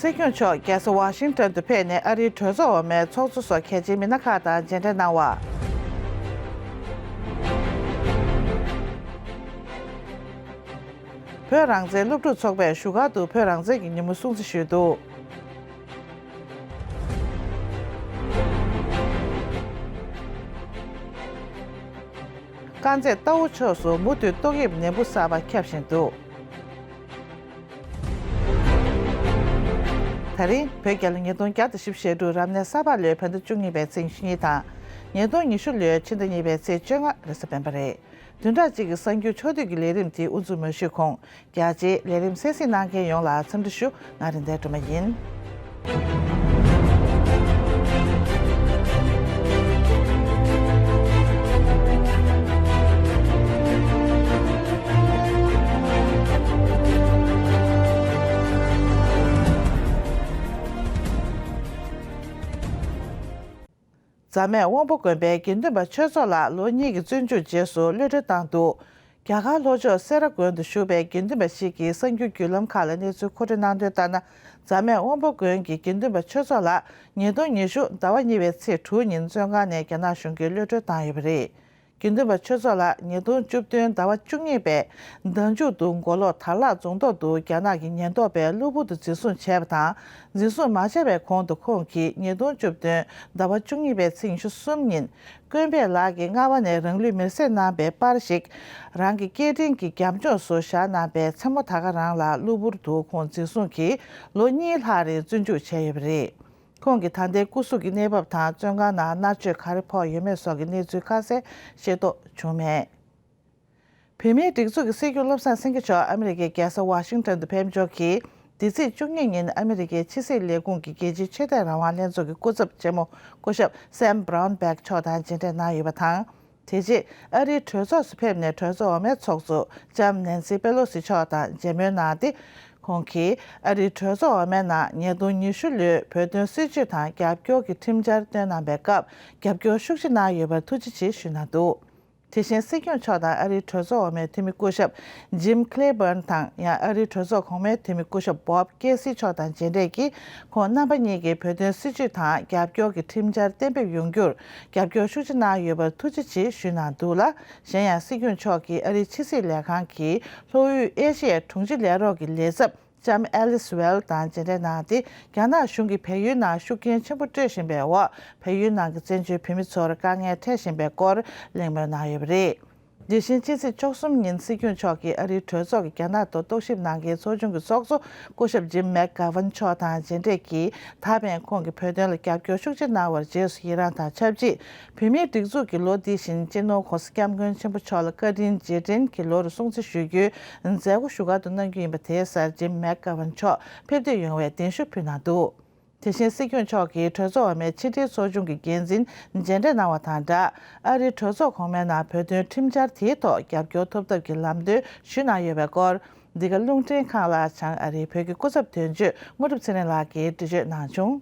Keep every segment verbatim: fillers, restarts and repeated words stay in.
སྲིད་སྐྱོང་མཆོག་རྒྱལ་ས་ཝ་ཤིང་ཊོན་དུ་ཕེབས་ནས་ཨ་རིའི་གྲོས་ཚོགས་འོག་མའི་ཚོགས་གཙོ་སོགས་གལ་ཆེའི་མི་སྣ་ཁག་དང་མཇལ་འཕྲད་གནང་བ། བོད་རང་བཙན་སློབ་ཕྲུག་ཚོགས་པས་བཞུགས་སྒར་དུ་བོད་རང་བཙན་གྱི་ཉིན་མོ་སྲུང་བརྩི་ཞུས་འདུག། དཀར་མཛེས་རྟའུ་ཕྱོགས་སུ་མུ་མཐུད་ཏོག་དབྱིབས་ནད་འབུ་གསར་པ་ཁྱབ་བཞིན་འདུག། ད་རིང་བོད་རྒྱལ་ལོ་ཉིས་སྟོང་བརྒྱ་དང་བཞི་བཅུ་ཞེ་དྲུག་རབ་གནས་ས་ཕག་ལོའི་བོད་ཟླ་བཅུ་གཉིས་པའི་ཚེས་ཉི་ཤུ་གཉིས་དང་། ཉིས་སྟོང་ཉི་ཤུ་ལོའི་ཕྱི་ཟླ་གཉིས་པའི་ཚེས་བཅོ་ལྔ་རེས་གཟའ་སྤེན་པ་རེད། བདུན་ཕྲག་གཅིག་གི་གསར་འགྱུར་ཕྱོགས་བསྡུས་ཀྱི་ལས་རིམ་དེ་དབུ་འཛུགས་མ་ཞུས་གོང་། རྒྱ་ཆེའི་ལས་རིམ་གསན་གཟིགས་གནང་མཁན་ཡོངས་ལ་འཚམས་འདྲི་ཞུ། ང་རིན་ལྡན་སྒྲོལ་མ་ཡིན། རྫ་སྨད་དབོན་པོ་དགོན་པའི་དགེ་འདུན་པ་ཆོས་ཚོགས་ལགས་ལོ་གཉིས་ཀྱི་བཙོན་འཇུག་རྗེས་སུ་གློད་གྲོལ་བཏང་འདུག། རྒྱ་གར་ལྷོ་ཕྱོགས་སེ་ར་དགོན་དུ་བཞུགས་པའི་དགེ་འདུན་པ་ཞིག་གིས་གསར་འགྱུར་བརྒྱུད་ལམ་ཁག་ལ་གནས་ཚུལ་མཁོ་སྤྲོད་གནང་དོན་ལྟར་ན། རྫ་སྨད་དབོན་པོ་དགོན་གྱི་དགེ་འདུན་པ་ཆོས་ཚོགས་ལགས་ཉིས་སྟོང་ཉི་ཤུ་ཟླ་བ་གཉིས་པའི་ཚེས་དྲུག་ཉིན་བཙོན་ཁང་ནས་རྒྱ་ནག་གཞུང་གིས་གློད་གྲོལ་བཏང་ཡོད་པ་རེད། དགེ་འདུན་པ་ཆོས་ཚོགས་ལགས་ཉིས་སྟོང་བཅུ་བདུན་ཟླ་བ་བཅུ་གཉིས་པའི་ཟླ་མཇུག་ཏུ་མགོ་ལོག་དར་ལག་རྫོང་ཐོག་ཏུ་རྒྱ་ནག་གི་ཉེན་རྟོག་པས་གློ་བུར་དུ་འཛིན་བཟུང་བྱས་པ་དང་། འཛིན་བཟུང་མ་བྱས་པའི་གོང་དུ་ཁོང་གིས་ཉིས་སྟོང་བཅུ་བདུན་ཟླ་བ་བཅུ་གཉིས་པའི་ཚེས་ཉི་ཤུ་གསུམ་ཉིན། ཀོན་པེ་ལགས་ཀྱིས་རྔ་བ་ནས་རང་ལུས་མེར་སྲེག་གནང་པའི་པར་ཞིག་རང་གི་སྐད་འཕྲིན་གྱི་རྒྱབ་ལྗོངས་སུ་བཞག་གནང་པའི་མཚན་མོ་ད་ག་རང་ལ་གློ་བུར་དུ་ཁོང་འཛིན་བཟུང་གིས་ལོ་གཉིས་ལྷག་རིང་བཙོན་འཇུག་བྱས་ཡོད་པ་རེད། ཁོང་གི་ད་ལྟའི་སྐུ་གཟུགས་ཀྱི་གནས་བབ་དང་བཙོན་ཁང་ནང་མནར་གཅོད་ག་རེ་ཕོག་ཡོད་མེད་སོགས་ཀྱི་གནས་ཚུལ་ཁ་གསལ་ཤེས་རྟོགས་བྱུང་མེད། བོད་མིའི་སྒྲིག་འཛུགས་ཀྱི་སྲིད་སྐྱོང་བློ་བཟང་སེང་གེ་མཆོག་ཨ་མི་རི་ཀའི་རྒྱལ་ས་ཝ་ཤིང་ཊོན་དུ་ཕེབས་འབྱོར་གྱིས། འདི་ཚེས་བཅུ་གཉིས་ཉིན་ཨ་མི་རི་ཀའི་ཕྱི་སྲིད་ལས་ཁུངས་ཀྱི་རྒྱལ་སྤྱིའི་ཆོས་དད་རང་དབང་ལྷན་ཚོགས་ཀྱི་སྐུ་ཚབ་ཆེན་མོ་སྐུ་ཞབས་Sam Brownback་མཆོག་དང་མཇལ་འཕྲད་གནང་ཡོད་པ་དང་། དེ་རྗེས་ཨ་རིའི་གྲོས་ཚོགས་སུ་ཕེབས་ནས་གྲོས་ཚོགས་འོག་མའི་ཚོགས་གཙོ་ལྕམ་ནན་སི་པེ་ལོ་སི་མཆོག་དང་མཇལ་མོལ་གནང་སྟེ། ཁོང་གིས་ཨ་རིའི་གྲོས་ཚོགས་འོག་མའི་ནང་ཉིས་སྟོང་ཉི་ཤུ་ལོའི་བོད་དོན་སྲིད་བྱུས་དང་རྒྱབ་སྐྱོར་གྱི་ཁྲིམས་འཆར་བཏོན་གནང་པའི་སྐབས་རྒྱབ་སྐྱོར་ཤུགས་ཆེ་གནང་ཡོད་པར་ཐུགས་རྗེ་ཆེ་ཞུས་གནང་འདུག། དེ་བཞིན་སྲིད་སྐྱོང་མཆོག་དང་ཨ་རིའི་གྲོས་ཚོགས་འོག་མའི་འཐུས་མི་སྐུ་ཞབས་Jim Clyburn་དང་ཡང་ཨ་རིའི་གྲོས་ཚོགས་གོང་མའི་འཐུས་མི་སྐུ་ཞབས་Bob Casey་མཆོག་དང་མཇལ་འཕྲད་ཀྱིས། ཁོང་རྣམ་པ་གཉིས་ཀྱིས་བོད་དོན་སྲིད་བྱུས་དང་རྒྱབ་སྐྱོར་གྱི་ཁྲིམས་འཆར་གཏན་འབེབས་ཡོང་རྒྱུར་རྒྱབ་སྐྱོར་ཤུགས་ཆེ་གནང་ཡོད་པར་ཐུགས་རྗེ་ཆེ་ཞུས་གནང་འདུག་ལ། གཞན་ཡང་སྲིད་སྐྱོང་མཆོག་གིས་ཨ་རིའི་ཕྱི་སྲིད་ལས་ཁང་གི་ལྷོ་དབུས་ཨེ་ཤི་ཡའི་དྲུང་ཆེ་ལས་རོགས་ཀྱི་ལས་ཚབ་ལྕམ་Alice Wells་དང་མཇལ་འཕྲད་གནང་སྟེ། རྒྱ་ནག་གཞུང་གིས་བལ་ཡུལ་ནང་ཤུགས་རྐྱེན་ཆེན་པོ་སྤྲོད་བཞིན་པའི་འོག་བལ་ཡུལ་ནང་གི་བཙན་བྱོལ་བོད་མི་ཚོར་དཀའ་ངལ་འཕྲད་བཞིན་པའི་སྐོར་གླེང་མོལ་གནང་ཡོད་པ་རེད། དེ་བཞིན་ཕྱི་ཚེས་བཅུ་གསུམ་ཉིན་སྲིད་སྐྱོང་མཆོག་གིས་ཨ་རིའི་གྲོས་ཚོགས་ཀྱི་རྒྱ་ནག་ཐོག་རྟོག་ཞིབ་གནང་མཁན་ཚོགས་ཆུང་གི་ཚོགས་གཙོ་སྐུ་ཞབས་Jim McGovern་མཆོག་དང་མཇལ་འཕྲད་ཀྱིས། ད་ཕན་ཁོང་གིས་བོད་དོན་ལ་རྒྱབ་སྐྱོར་ཤུགས་ཆེ་གནང་བར་རྗེས་སུ་ཡི་རངས་དང་ཆབས་ཅིག། བོད་མིའི་སྒྲིག་འཛུགས་ཀྱི་ལོ་འདི་བཞིན་སྤྱི་ནོར་༸གོང་ས་༸སྐྱབས་མགོན་ཆེན་པོ་མཆོག་ལ་བཀའ་དྲིན་རྗེས་དྲན་གྱི་ལོ་རུ་སྲུང་བརྩི་ཞུ་རྒྱུའི་མཛད་སྒོ་བཞུགས་སྒར་དུ་གནང་རྒྱུ་ཡིན་པ་དེའི་སར་Jim McGovern་མཆོག་ཕེབས་འདོད་ཡོང་བའི་གདན་ཞུ་ཕུལ་གནང་འདུག། དེ་བཞིན་སྲིད་སྐྱོང་མཆོག་གིས་གྲོས་ཚོགས་འོག་མའི་ཕྱི་དྲིལ་ཚོགས་ཆུང་གི་འགན་འཛིན་མཇལ་འཕྲད་གནང་བ་དང་སྦྲགས། ཨ་རིའི་གྲོས་ཚོགས་གོང་མའི་ནང་བོད་དོན་ཁྲིམས་འཆར་དེའི་ཐོག་རྒྱབ་སྐྱོར་ཐོབ་ཐབས་ཀྱི་ལམ་སྟོན་ཞུས་གནང་ཡོད་པའི་སྐོར། འདི་ག་རླུང་འཕྲིན་ཁང་ལ་བྱང་ཨ་རིའི་བོད་ཀྱི་སྐུ་ཚབ་དོན་གཅོད་དངོས་གྲུབ་ཚེ་རིང་ལགས་ཀྱིས་འགྲེལ་བརྗོད་གནང་བྱུང་།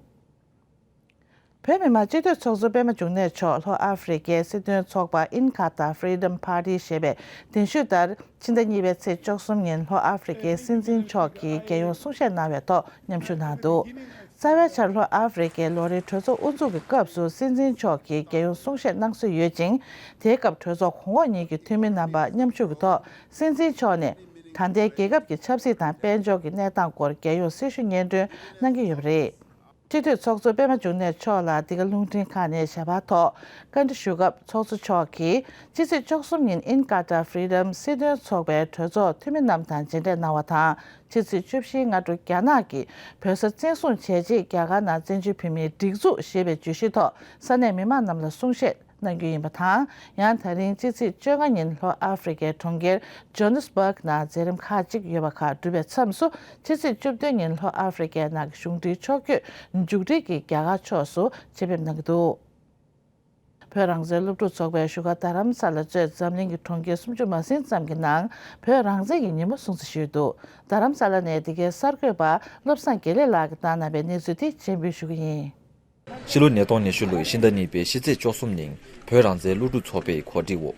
བོད་མི་མང་སྤྱི་འཐུས་ཚོགས་གཙོ་པད་མ་འབྱུང་གནས་མཆོག་ལྷོ་ཨ་ཧྥེ་རི་ཁའི་སྲིད་དོན་ཚོགས་པ་Inkatha Freedom Party་ཞེས་པའི་གདན་ཞུས་ལྟར། ཕྱི་ཟླ་གཉིས་པའི་ཚེས་བཅུ་གསུམ་ཉིན་ལྷོ་ཨ་ཧྥེ་རི་ཁའི་སྲིད་འཛིན་མཆོག་གིས་རྒྱལ་ཡོངས་གསུང་བཤད་གནང་བའི་ཐོག་མཉམ་ཞུགས་གནང་འདུག། རྩ་བའི་ཆར་ལྷོ་ཨ་ཧྥེ་རི་ཁའི་ལོ་རེའི་གྲོས་ཚོགས་དབུ་འཛུགས་ཀྱི་སྐབས་སུ་སྲིད་འཛིན་མཆོག་གིས་རྒྱལ་ཡོངས་གསུང་བཤད་གནང་སྲོལ་ཡོད་ཅིང་། དེའི་སྐབས་གྲོས་ཚོགས་གོང་འོག་གཉིས་ཀྱི་འཐུས་མི་རྣམ་པ་མཉམ་ཞུགས་ཀྱི་ཐོག་སྲིད་འཛིན་མཆོག་ནས་ད་ལྟའི་རྒྱལ་ཁབ་ཀྱི་ཆབ་སྲིད་དང་དཔལ་འབྱོར་གྱི་གནས་སྟངས་སྐོར་རྒྱལ་ཡོངས་སྲི་ཞུ་སྙན་སྒྲོན་གནང་གི་ཡོད་པ་རེད། སྤྱི་འཐུས་ཚོགས་གཙོ་པད་མ་འབྱུང་གནས་མཆོག་ལ་འདི་ག་རླུང་འཕྲིན་ཁང་ནས་ཞལ་པར་ཐོག་བཀའ་འདྲི་ཞུ་སྐབས་ཚོགས་གཙོ་མཆོག་གིས་ཕྱི་ཚེས་བཅུ་གསུམ་ཉིན་Inkatha Freedom་སྲིད་དོན་ཚོགས་པའི་གྲོས་ཚོགས་འཐུས་མི་རྣམས་དང་མཇལ་འཕྲད་གནང་བ་དང་། ཕྱི་ཚེས་བཅུ་བཞིའི་སྔ་དྲོ་རྒྱ་ནག་གིས་བོད་ས་བཙན་བཟུང་བྱས་རྗེས་རྒྱ་གར་ནང་བཙན་བྱོལ་བོད་མིའི་སྒྲིག་འཛུགས་ཞེས་པའི་བརྗོད་གཞིའི་ཐོག་ས་གནས་མི་མང་རྣམས་ལ་གསུང་བཤད་གནང་རྒྱུ་ཡིན་པ་དང་། ཡང་ད་རིང་ཕྱི་ཚེས་བཅོ་ལྔ་ཉིན་ལྷོ་ཨ་ཧྥེ་རི་ཁའི་གྲོང་ཁྱེར་Johannesburg་ནང་མཛད་རིམ་ཁག་ཅིག་ཡོད་པ་ཁག་གྲུབ་པའི་མཚམས་སུ། ཕྱི་ཚེས་བཅུ་བདུན་ཉིན་ལྷོ་ཨ་ཧྥེ་རི་ཁའི་ནང་གི་གཞུང་འབྲེལ་ཕྱོགས་བསྐྱོད་མཇུག་སྒྲིལ་གྱིས་རྒྱ་གར་ཕྱོགས་སུ་ཆེད་ཕེབས་གནང་གི་འདུག། བོད་རང་བཙན་སློབ་ཕྲུག་ཚོགས་པའི་བཞུགས་སྒར་རྡ་རམ་ས་ལ་གཙོས་འཛམ་གླིང་གི་གྲོང་ཁྱེར་སུམ་ཅུ་མ་ཟིན་ཙམ་གྱི་ནང་བོད་རང་བཙན་གྱི་ཉིན་མོ་སྲུང་བརྩི་ཞུས་འདུག། རྡ་རམ་ས་ལ་ནས་འདི་གའི་གསར་འགོད་པ་བློ་བཟང་དགེ་ལེགས་ལགས་ཀྱིས་བཏང་གནང་བའི་གནས་ཚུལ་དེ་སྤྱན་འབུལ་ཞུ་གི་ཡིན། ཕྱི་ལོ་ཉིས་སྟོང་ཉི་ཤུ་ལོའི་ཕྱི་ཟླ་གཉིས་པའི་ཕྱི་ཚེས་བཅུ་གསུམ་ཉིན་བོད་རང་བཙན་སློབ་ཕྲུག་ཚོགས་པའི་གོ་སྒྲིག་འོག་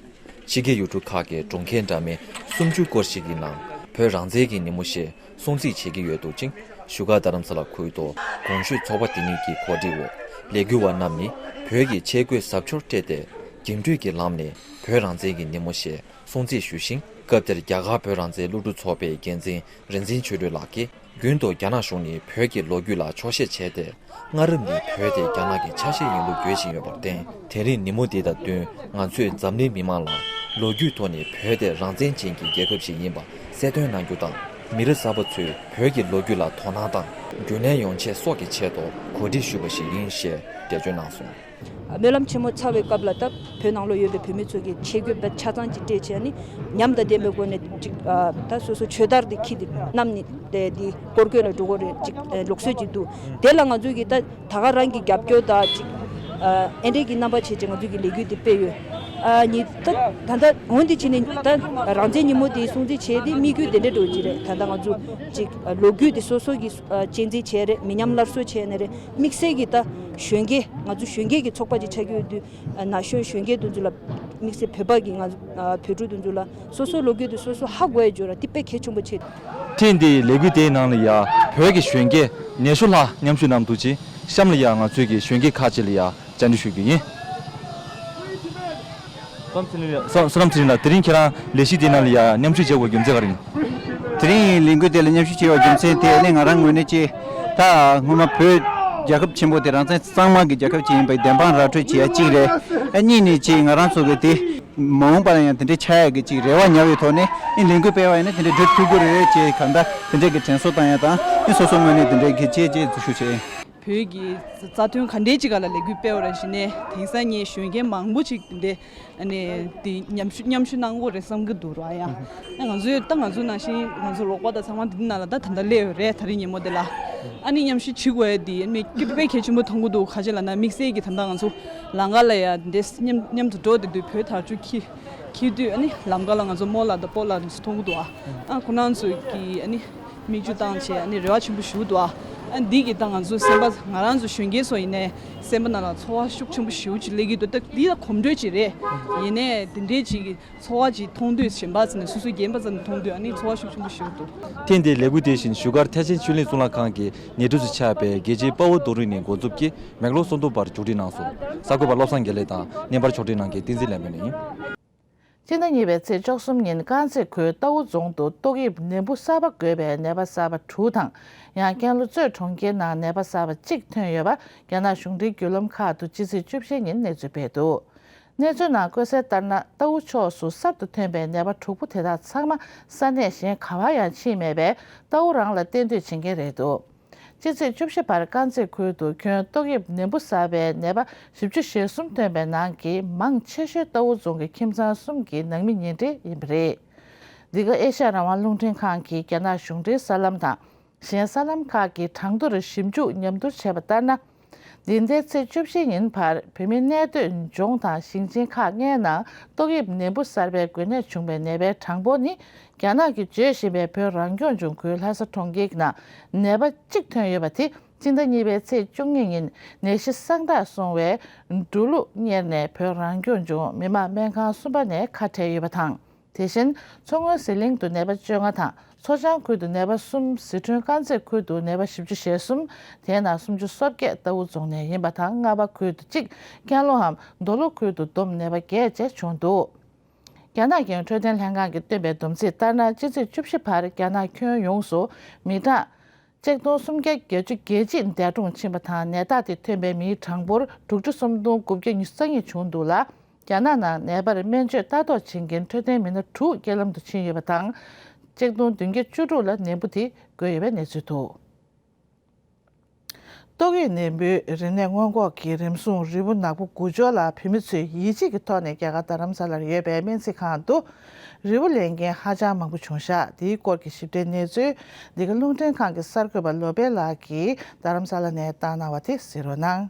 ཕྱི་རྒྱལ་ཡུལ་གྲུ་ཁག་གི་གྲོང་ཁྱེར་འདྲ་མིན་སུམ་ཅུ་སྐོར་ཞིག་གི་ནང་བོད་རང་བཙན་གྱི་ཉིན་མོ་ཞེས་སྲུང་བརྩི་བྱེད་ཀྱི་ཡོད་འདུག་ཅིང་། བཞུགས་སྒར་རྡ་རམ་ས་ལ་ཁུལ་དུ་གོང་ཞུས་ཚོགས་པ་དེ་ཉིད་ཀྱི་གོ་སྒྲིག་འོག་ལས་འགུལ་བ་རྣམས་ནི་བོད་ཀྱི་ཆས་གོས་གཟབ་མཆོར་སྤྲས་ཏེ་རྒྱུན་སྤྲོད་ཀྱི་ལམ་ནས་བོད་རང་བཙན་གྱི་ཉིན་མོ་ཞེས་སྲུང་བརྩི་ཞུས་ཤིང་། སྐབས་དེར་རྒྱ་གར་བོད་རང་བཙན་སློབ་ཕྲུག་ཚོགས་པའི་འགན་འཛིན་རིག་འཛིན་ཆོས་སྒྲོན་ལགས་ཀྱིས། རྒྱུན་དུ་རྒྱ་ནག་གཞུང་ནི་བོད་ཀྱི་ལོ་རྒྱུས་ལ་འཁྱོག་བཤད་བྱས་ཏེ། སྔ་རབས་ནས་བོད་དེ་རྒྱ་ནག་གི་ཆ་ཤས་ཡིན་ལུགས་འགྲེལ་བཞིན་ཡོད་པར་བརྟེན། དེ་རིང་ཉིན་མོ་འདི་དང་བསྟུན། ང་ཚོས་འཛམ་གླིང་མི་མང་ལ་ལོ་རྒྱུས་ཐོག་ནས་བོད་དེ་རང་བཙན་ཅན་གྱི་རྒྱལ་ཁབ་ཞིག་ཡིན་པ་གསལ་སྟོན་གནང་རྒྱུ་དང་། མི་རབས་གསར་པ་ཚོས་བོད་ཀྱི་ལོ་རྒྱུས་ལ་དོ་སྣང་དང་རྒྱུན་ལྡན་ཡོང་ཆེད་སོགས་ཀྱི་ཆེད་དུ་གོ་སྒྲིག་ཞུས་པ་ཞིག་ཡིན་ཞེས་འགྲེལ་བརྗོད་གནང་སོང་། སྨོན་ལམ་ཆེན་མོ་ཚར་བའི་སྐབས་ལ། ད་བོད་ནང་ལོགས་ཡོད་པའི་བོད་མི་ཚོ་གིས་ཆས་གོས་དཔེ་ཆ་ཚང་ཅིག་སྤྲས་བྱས་ནས། ཉམས་དང་ལྡན་པའི་སྒོ་ནས་ཅིག་ཨ། ད་སོ་སོ་ཆོས་དར་དེ་འཁྱེར་ཏེ་བསྣམས་ནས་དེ་དེ་སྐོར་སྐྱོད་ལ་འགྲོ་གི་རེད། ཅིག་ཨ། ལུགས་སྲོལ་ཅིག་འདུག་དེ་ལ་ང་ཚོས་ཀྱིས་ད་ད་ག་རང་གི་རྒྱབ་སྐྱོར་དང་ཅིག་ཨ། ཨེ་འདྲས་ཀྱི་རྣམ་པ་བྱས་བྱས་ང་ཚོས་ཀྱིས་ལས་འགུལ་དེ་སྤེལ་ཡོད། ཨ་ནི་ད་ད་ལྟ་འོན་ཏེ་བྱས་ནས་ད་རང་བཙན་ཉིན་མོ་དེ་སྲུང་བརྩི་བྱས་ཏེ་དམིགས་ཡུལ་དེ་འདྲས་འགྲོ་གི་རེད། ད་ལྟ་ང་ཚོ་ཅིག་ཨ། ལོ་རྒྱུས་དེ་སོ་སོ་གིས་ཨ། གཅེས་འཛིན་བྱས་རེད། མི་ཉམས་སླར་གསོ་བྱས་ནས་རེད། དམིགས་བསལ་གྱིས་ད་གཞོན་སྐྱེས། ང་ཚོ་གཞོན་སྐྱེས་ཀྱི་ཚོགས་པ་ཅིག་ཆགས་ཀྱི་ཡོད་དུས། ན་གཞོན་གཞོན་སྐྱེས་དེ་ཚོ་ལ། དམིགས་བསལ་བོད་པ་གི་ང་ཚོ་ཨ། བོད་ཕྲུག་དེ་ཚོ་ལ་སོ་སོའི་ལོ་རྒྱུས་དེ་སོ་སོ་ཧ་གོ་ཡ་འཇོག་ར་དེ་དཔེ་གལ་ཆེན་པོ་ཆེ། ཐེངས་འདིའི་ལས་འགུལ་དེའི་ནང་ལ་ཡ་བོད་ཀྱི་གཞོན་སྐྱེས་ཉི་ཤུ་ལྷག་མཉམ་ཞུགས་གནང་འདུག་ཅིང་། གཤམ་ལ་ཡ་ང་ཚོས་ཀྱི་གཞོན་སྐྱེས་ཁག་ཅིག་ལ་ཡ་བཅར་འདྲི་ཞུ་རྒྱུ་ཡིན། བསོད་ནམས་ཚེ་རིང་ལགས། བསོད་ནམས་ཚེ་རིང་ལགས། དེ་རིང་ཁྱེད་རང་ལས་གཞི་དེའི་ནང་ལ་ཡ་མཉམ་ཞུགས་བྱེད་དགོས་རྒྱུ་མཚན་ག་རེ་ཡིན། དེ་རིང་ལས་འགུལ་དེ་ལ་མཉམ་ཞུགས་བྱས་པའི་རྒྱུ་མཚན་དེ་ནི་ང་རང་ངོས་ནས་ཅིག་ད་སྔོན་མ་བོད་རྒྱལ་ཁབ་ཆེན་པོ་དེ་རང་བཙན་གཙང་མ་གི་རྒྱལ་ཁབ་ཅིག་ཡིན་པའི་བདེན་དཔང་ར་སྤྲོད་བྱེད་ཡ་གཅིག་རེད། ཨ་གཉིས་ནས་ཅིག་ང་རང་ཚོ་གི་དེ་མ་འོངས་པ་ལ་ཡང་དེ་འདྲའི་ཆགས་ཡ་གི་ཅིག་རེ་བ་ཉར་བའི་ཐོག་ནས་ཨི་ལས་འགུལ་སྤེལ་བ་ཡིན་ན་དེ་འདྲའི་འགྲུབ་ཐུབ་ཀྱི་རེད་ཅེས་གང་ལྟར་དེ་འདྲའི་གི་དྲན་གསོ་བཏང་ཡ་དང་། ཨི་སོ་སོ་ངོས་ནས་དེ་འདྲའི་གི་ཅེས་ཅེས་འཛུལ་ཞུགས་བྱས་ཡིན། བོད་ཀྱི་རྩ་དོན་ག་འདྲའི་ཅིག་ག་ལ་ལས་འགུལ་སྤེལ་བ་རེད་ཞུས་ནས། དེང་སང་ངས་གཞོན་སྐྱེས་མང་པོ་ཅིག་དེ་འདྲའི་ཨ་ནི་དེ་མཉམ་ཞུགས་མཉམ་ཞུགས་གནང་དགོས་རེད་བསམ་གྱི་འདུག་ར། ཡང་ང་ཚོས་ད་ང་ཚོ་ནང་བཞིན་ང་ཚོ་རོགས་པ་དང་ཚང་མ་འདི་ནང་ལ་ད་ད་ལྟ་སླེབས་ཡོད་རེད། ད་རིང་ཉིན་མོ་འདི་ལ་ཨ་ནི་མཉམ་ཞུགས་བྱེད་དགོས་ཡ་འདི་ཨ་ནི་དཔེ་གལ་ཆེན་པོ་མཐོང་གི་འདུག་ག་ཅི་ལབ་ན་དམིགས་བསལ་གྱི་ད་ལྟ་ང་ཚོ་ལམ་ཁ་ལ་ཡ་འདི་མཉམ་མཉམ་དུ་འགྲོ་བསྡད་དུས་བོད་དར་ལྕོག་འཁྱེར་འཁྱེར་དུས། ཨ་ནི་ལམ་ཁ་ལ་ང་ཚོ་རྨོ་ལགས་དང་སྤོ་ལགས་འདི་ཚོ་མཐོང་གི་འདུག་ཨ་ཨ་ཁོ་རང་ཚོ་གིས་ཨ་ནི་མིག་ཆུ་བཏང་བྱས་ཨ་ནི་རེ་བ་ཆེན་པོ་ཞུ་འདུག་ཨ་ཨ་འདི་གིས་ད་ང་ཚོ་སེམས་པ། ང་རང་ཚོ་གཞོན་སྐྱེས་ཚོ་ཡིན་ནའི་སེམས་པ་ནང་ལ་ཚོར་བ་ཤུགས་ཆེན་པོ་ཞེ་པོ་ཅིག་སླེབས་ཀྱི་འདུག་ད་འདི་ད་གོམ་བགྲོད་ཅིག་རེད། ཡིན་ནའི་འདི་འདྲའི་ཅིག་གི་ཚོར་བ་ཅིག་མཐོང་དུས། གཞན་པ་ཚོ་ནས་སོ་སོའི་རྒན་པ་ཚོ་ནས་མཐོང་དུས་ཨ་ནི་ཚོར་བ་ཤུགས་ཆེན་པོ་ཞེ་པོ་འདུག་ཐེངས་འདིའི་ལས་འགུལ་དེ་བཞིན་བཞུགས་སྒར་ཐེག་ཆེན་ཆོས་གླིང་གཙུག་ལག་ཁང་གི་ཉེ་འཁྲིས་སུ་ཆགས་པའི་རྒྱལ་གཅེས་དཔའ་བོ་རྡོ་རིང་ནས་འགོ་འཛུགས་ཀྱིས་མེག་ལོར་སོ་དུ་བར་མཇུག་སྒྲིལ་གནང་སོང་། གསར་འགོད་པ་བློ་བཟང་དགེ་ལེགས་དང་བརྙན་པར་ཕྱོགས་སྒྲིག་གནང་མཁན་བསྟན་འཛིན་ལེགས་སྨོན་ཡིན། སྤྱི་ཟླ་གཉིས་པའི་ཚེས་བཅུ་གསུམ་ཉིན་དཀར་མཛེས་ཁུལ་རྟའུ་རྫོང་དུ་ཏོག་དབྱིབས་ནད་འབུ་གསར་པ་འགོས་པའི་ནད་པ་གསར་པ་དྲུག་དང་། ཡང་ཀན་ལྷོ་གཙོས་གྲོང་ཁྱེར་ནང་ནད་པ་གསར་པ་གཅིག་ཐོན་ཡོད་པ་རྒྱ་ནག་གཞུང་འབྲེལ་བརྒྱུད་ལམ་ཁག་ཏུ་སྤྱི་ཚེས་བཅུ་བཞི་ཉིན་གནས་ཚུལ་སྤེལ་འདུག་གནས་ཚུལ་ནང་བཀོད་གསལ་ལྟར་ན། རྟའུ་ཕྱོགས་སུ་གསར་དུ་ཐོན་པའི་ནད་པ་དྲུག་པོ་དེ་དག་ཚང་མ་ས་གནས་གཞན་ག་བར་ཡང་ཕྱིན་མེད་པས། རྟའུ་རང་ལ་གཏན་སྡོད་བྱེད་མཁན་རེད་འདུག་སྤྱི་ཚེས་བཅུ་བཞི་བར་དཀར་མཛེས་ཁུལ་དུ་ཁྱོན་ཏོག་དབྱིབས་ནད་འབུ་གསར་པའི་ནད་པ་བཞི་བཅུ་ཞེ་གསུམ་ཐོན་པའི་ནང་གི་མང་ཆེ་ཤོས་རྟའུ་རྫོང་གི་ཁྱིམ་ཚང་གསུམ་གྱི་ནང་མི་ཉེ་འབྲེལ་ཡིན་པ་རེད། འདི་ག་ཨེ་ཤ་ཡ་རང་དབང་རླུང་འཕྲིན་ཁང་གིས་རྒྱ་ནག་གཞུང་འབྲེལ་གསར་ལམ་དང་། གཞན་གསར་ལམ་ཁག་གི་གྲངས་ཐོར་ཞིབ་འཇུག་ཉམས་བསྡུར་བྱས་པ་ལྟར་ན། འདི་ཟླའི་ཚེས་བཅུ་བཞི་ཉིན་བར་བོད་མི་གནས་སྡོད་ལྗོངས་དང་ཞིང་ཆེན་ཁག་ལྔའི་ནང་ཏོག་དབྱིབས་ནད་འབུ་གསར་པའི་འགོས་ནད་བྱུང་བའི་ནད་པའི་གྲངས་འབོར་ནི། རྒྱ་ནག་གིས་བརྗོད་བཞིན་པའི་བོད་རང་སྐྱོང་ལྗོངས་ཁུལ་ལྷ་ས་གྲོང་ཁྱེར་ནང་ནད་པ་གཅིག་ཐོན་ཡོད་པ་དེ། སྤྱི་ཟླ་གཉིས་པའི་ཚེས་བཅུ་གཉིས་ཉིན་ནད་གཞི་གསང་བདག་སོང་བའི་འབྲུ་ལུག་གཉེར་ནས་བོད་རང་སྐྱོང་ལྗོངས་མི་དམངས་སྨན་ཁང་གསུམ་པ་ནས་ཁ་བྲལ་ཡོད་པ་དང་། དེ་བཞིན་མཚོ་སྔོན་ཟི་ལིང་དུ་ནད་པ་བཅོ་ལྔ་དང་། མཚོ་བྱང་ཁུལ་དུ་ནད་པ་གསུམ། ཟི་ཁྲོན་དཀར་མཛེས་ཁུལ་དུ་ནད་པ་བཞི་བཅུ་ཞེ་གསུམ། དེའི་ནང་སུམ་ཅུ་སོ་བརྒྱད་རྟའུ་རྫོང་ནས་ཡིན་པ་དང་། རྔ་པ་ཁུལ་དུ་གཅིག་ཀན་ལྷོའམ་མདོ་ལྷོ་ཁུལ་དུ་བསྡོམས་ནད་པ་བརྒྱད་བཅས་བྱུང་འདུག་རྒྱ་ནག་གི་འཕྲོད་བསྟེན་ལྷན་ཁང་གིས་བཏོན་པའི་བསྡོམས་རྩིས་ལྟར་ན། སྤྱི་ཚེས་བཅུ་བཞི་བར་རྒྱ་ནག་ཁྱོན་ཡོངས་སུ་མི་གྲངས་ཆིག་སྟོང་སུམ་བརྒྱ་བརྒྱད་ཅུ་གྱ་གཅིག་འདས་གྲོངས་ཕྱིན་པ་དང་། ནད་རྟགས་དེ་ཐོན་པའི་མིའི་གྲངས་འབོར་དྲུག་ཁྲི་སུམ་སྟོང་དགུ་བརྒྱ་ཉི་ཤུ་རྩ་གཉིས་བྱུང་འདུག་ལ། རྒྱ་ནག་ནང་ནད་པར་སྨན་བཅོས་ལྟ་རྟོག་བྱེད་མཁན་འཕྲོད་བསྟེན་མི་སྣ་དྲུག་རྐྱེན་ལམ་དུ་ཕྱིན་ཡོད་པ་དང་། ཆིག་སྟོང་བདུན་བརྒྱ་བཅུ་དྲུག་ལ་ནད་འབུ་དེ་འགོས་ཡོད་པའི་གནས་ཚུལ་འདུག་ཏོག་དབྱིབས་ནད་འབུའི་རིམས་ནད་སྔོན་འགོག་གི་རིམས་སྲུང་རིལ་བུ་ནག་པོ་དགུ་འབྱོར་ལ་བོད་མི་ཚོས་ཡིད་ཆེས་ཀྱི་ཐོག་ནས་རྒྱ་གར་རྡ་རམ་ས་ལར་ཡོད་པའི་སྨན་རྩིས་ཁང་དུ་རིལ་བུ་ལེན་མཁན་ཧ་ཅང་མང་པོ་བྱུང་བཞག་དེའི་སྐོར་གྱི་ཞིབ་ཕྲའི་གནས་ཚུལ་འདི་ག་རླུང་འཕྲིན་ཁང་གི་གསར་འགོད་པ་བློ་བྷེ་ལགས་ཀྱིས་རྡ་རམ་ས་ལ་ནས་བཏང་གནང་བ་དེ་གཟིགས་རོགས་གནང་།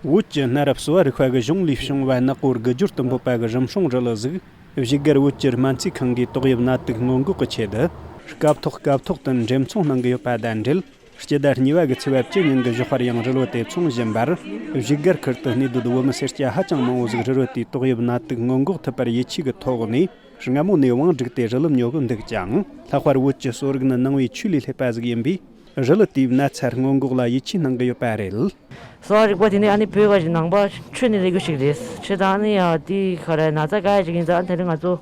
བོད་ཀྱི་གནའ་རབས་གསོ་བ་རིག་པ་གི་གཞུང་ལས་བྱུང་བ་ནག་པོ་དགུ་འབྱོར་དུམ་བུ་པ་གི་རིམ་སྲུང་རིལ་བུ་ཟིག་བཞུགས་སྒར་བོད་ཀྱི་སྨན་རྩིས་ཁང་གིས་ཏོག་དབྱིབས་ནད་དུག་སྔོན་འགོག་གི་ཆེད་དུ། སྐབས་ཐོག་སྐབས་ཐོག་ཏུ་འགྲེམས་ཚོང་གནང་གི་ཡོད་པ་དང་འབྲེལ། སྤྱི་ཟླ་གཉིས་པ་གི་ཚེས་པ་བཅུ་ཉིན་གྱི་ཞོགས་པར་ཡང་རིལ་བུ་དེ་ཚོང་བཞིན་པར། བཞུགས་སྒར་ཁུལ་དུ་གནས་སྡོད་བོད་མི་སེར་སྐྱ་ཧ་ཅང་མང་བོ་ཟིག་རིལ་བུ་དེས་ཏོག་དབྱིབས་ནད་དུག་སྔོན་འགོག་ཐུབ་པར་ཡིད་ཆེས་ཀྱི་ཐོག་ནས། སྔ་མོ་ནས་བང་བསྒྲིགས་ཏེ་རིལ་བུ་ཉོ་གི་འདུག་ཅིང་། ལྷག་པར་བོད་ཀྱི་གསོ་རིག་ནི་ནང་པའི་ཆོས་ལས་སླེབས་པ་ཟིག་ཡིན་པས། རི་ལི་དེའི་ན་ཚ་སྔོན་འགོག་ལ་ཡིད་ཆེས་གནང་གི་ཡོད་པ་རེད། གསོ་བ་རིག་པ་དེ་ནི་ཨ་ནི་བོད་ཀྱི་ནང་པ་ཆོས་ནས་སླེབས་རྒྱུ་ཞིག་རེད། ཆོས་དང་ཨ་ནི་ཡང་དེ་ག་རེ་ན་ཚ་ག་ཡ་ཞིག་ཡིན་ཙང་ཨ་ནི་དེ་རིང་ང་ཚོ་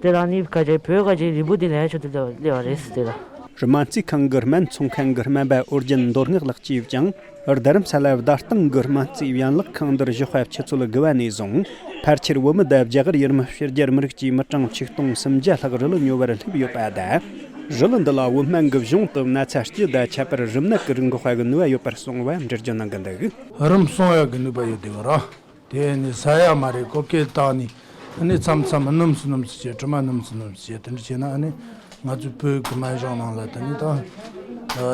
དེ་ལ་ཨ་ནི་ག་ཅིག་བོད་ག་ཅིག་རིལ་བུ་དེ་ལེན་ཆོག་དེ་ལ་སླེབས་པ་རེད་དེ་ལ། སྨན་རྩིས་ཁང་གི་སྨན་ཚོང་མཁན་གྱི་སྨན་པ་ཨོ་རྒྱན་མདོ་སྔགས་ལགས་ཀྱིས་ཀྱང་རྡ་རམ་ས་ལ་བརྡ་སྟངས་ཀྱི་སྨན་རྩིས་ཡན་ལག་ཁང་འདིར་བཞུགས་པ་ཆུ་ཚོད་དགུ་པ་ནས་བཟུང་ཕལ་ཆེར་བོད་མི་དང་རྒྱ་གར་ཡུལ་མི་ཕྱི་རྒྱལ་མི་རིགས་ཀྱི་མི་གྲངས་ཆིག་སྟོང་སུམ་བརྒྱ་ལྷག་རི་ལི་ཉོ་བར་སླེབས་ཡོད་པ་དང་། རི་ལི་འདི་ལ་བོད་སྨན་གྱི་གཞུང་དུ་ན་ཚ་སྐྱི་དང་ཁྱད་པར་རིམས་ནད་ཀྱི་རིགས་འགོག་པ་གི་ནུས་པ་ཡོད་པར་གསུངས་པ་འགྲེལ་བརྗོད་གནང་གི་འདུག་རིམས་སྲུང་ཡག་གི་ནུས་པ་ཡོད་དེ་བ་ར། དེ་ནི་ཟ་ཡ་མ་རེད་ཀོ་སྐད་བཏགས་ནི། ཨ་ནི་མཚམས་མཚམས་སྣུམ་སུ་སྣུམ་སུ་བྱས་དྲི་མ་སྣུམ་སུ་སྣུམ་སུ་བྱས་དེ་འདྲ་བྱས་ན་ཨ་ནི་ང་ཚོའི་བོད་ཀྱི་སྨན་གཞུང་ནང་ལ་དེ་ནི་ད་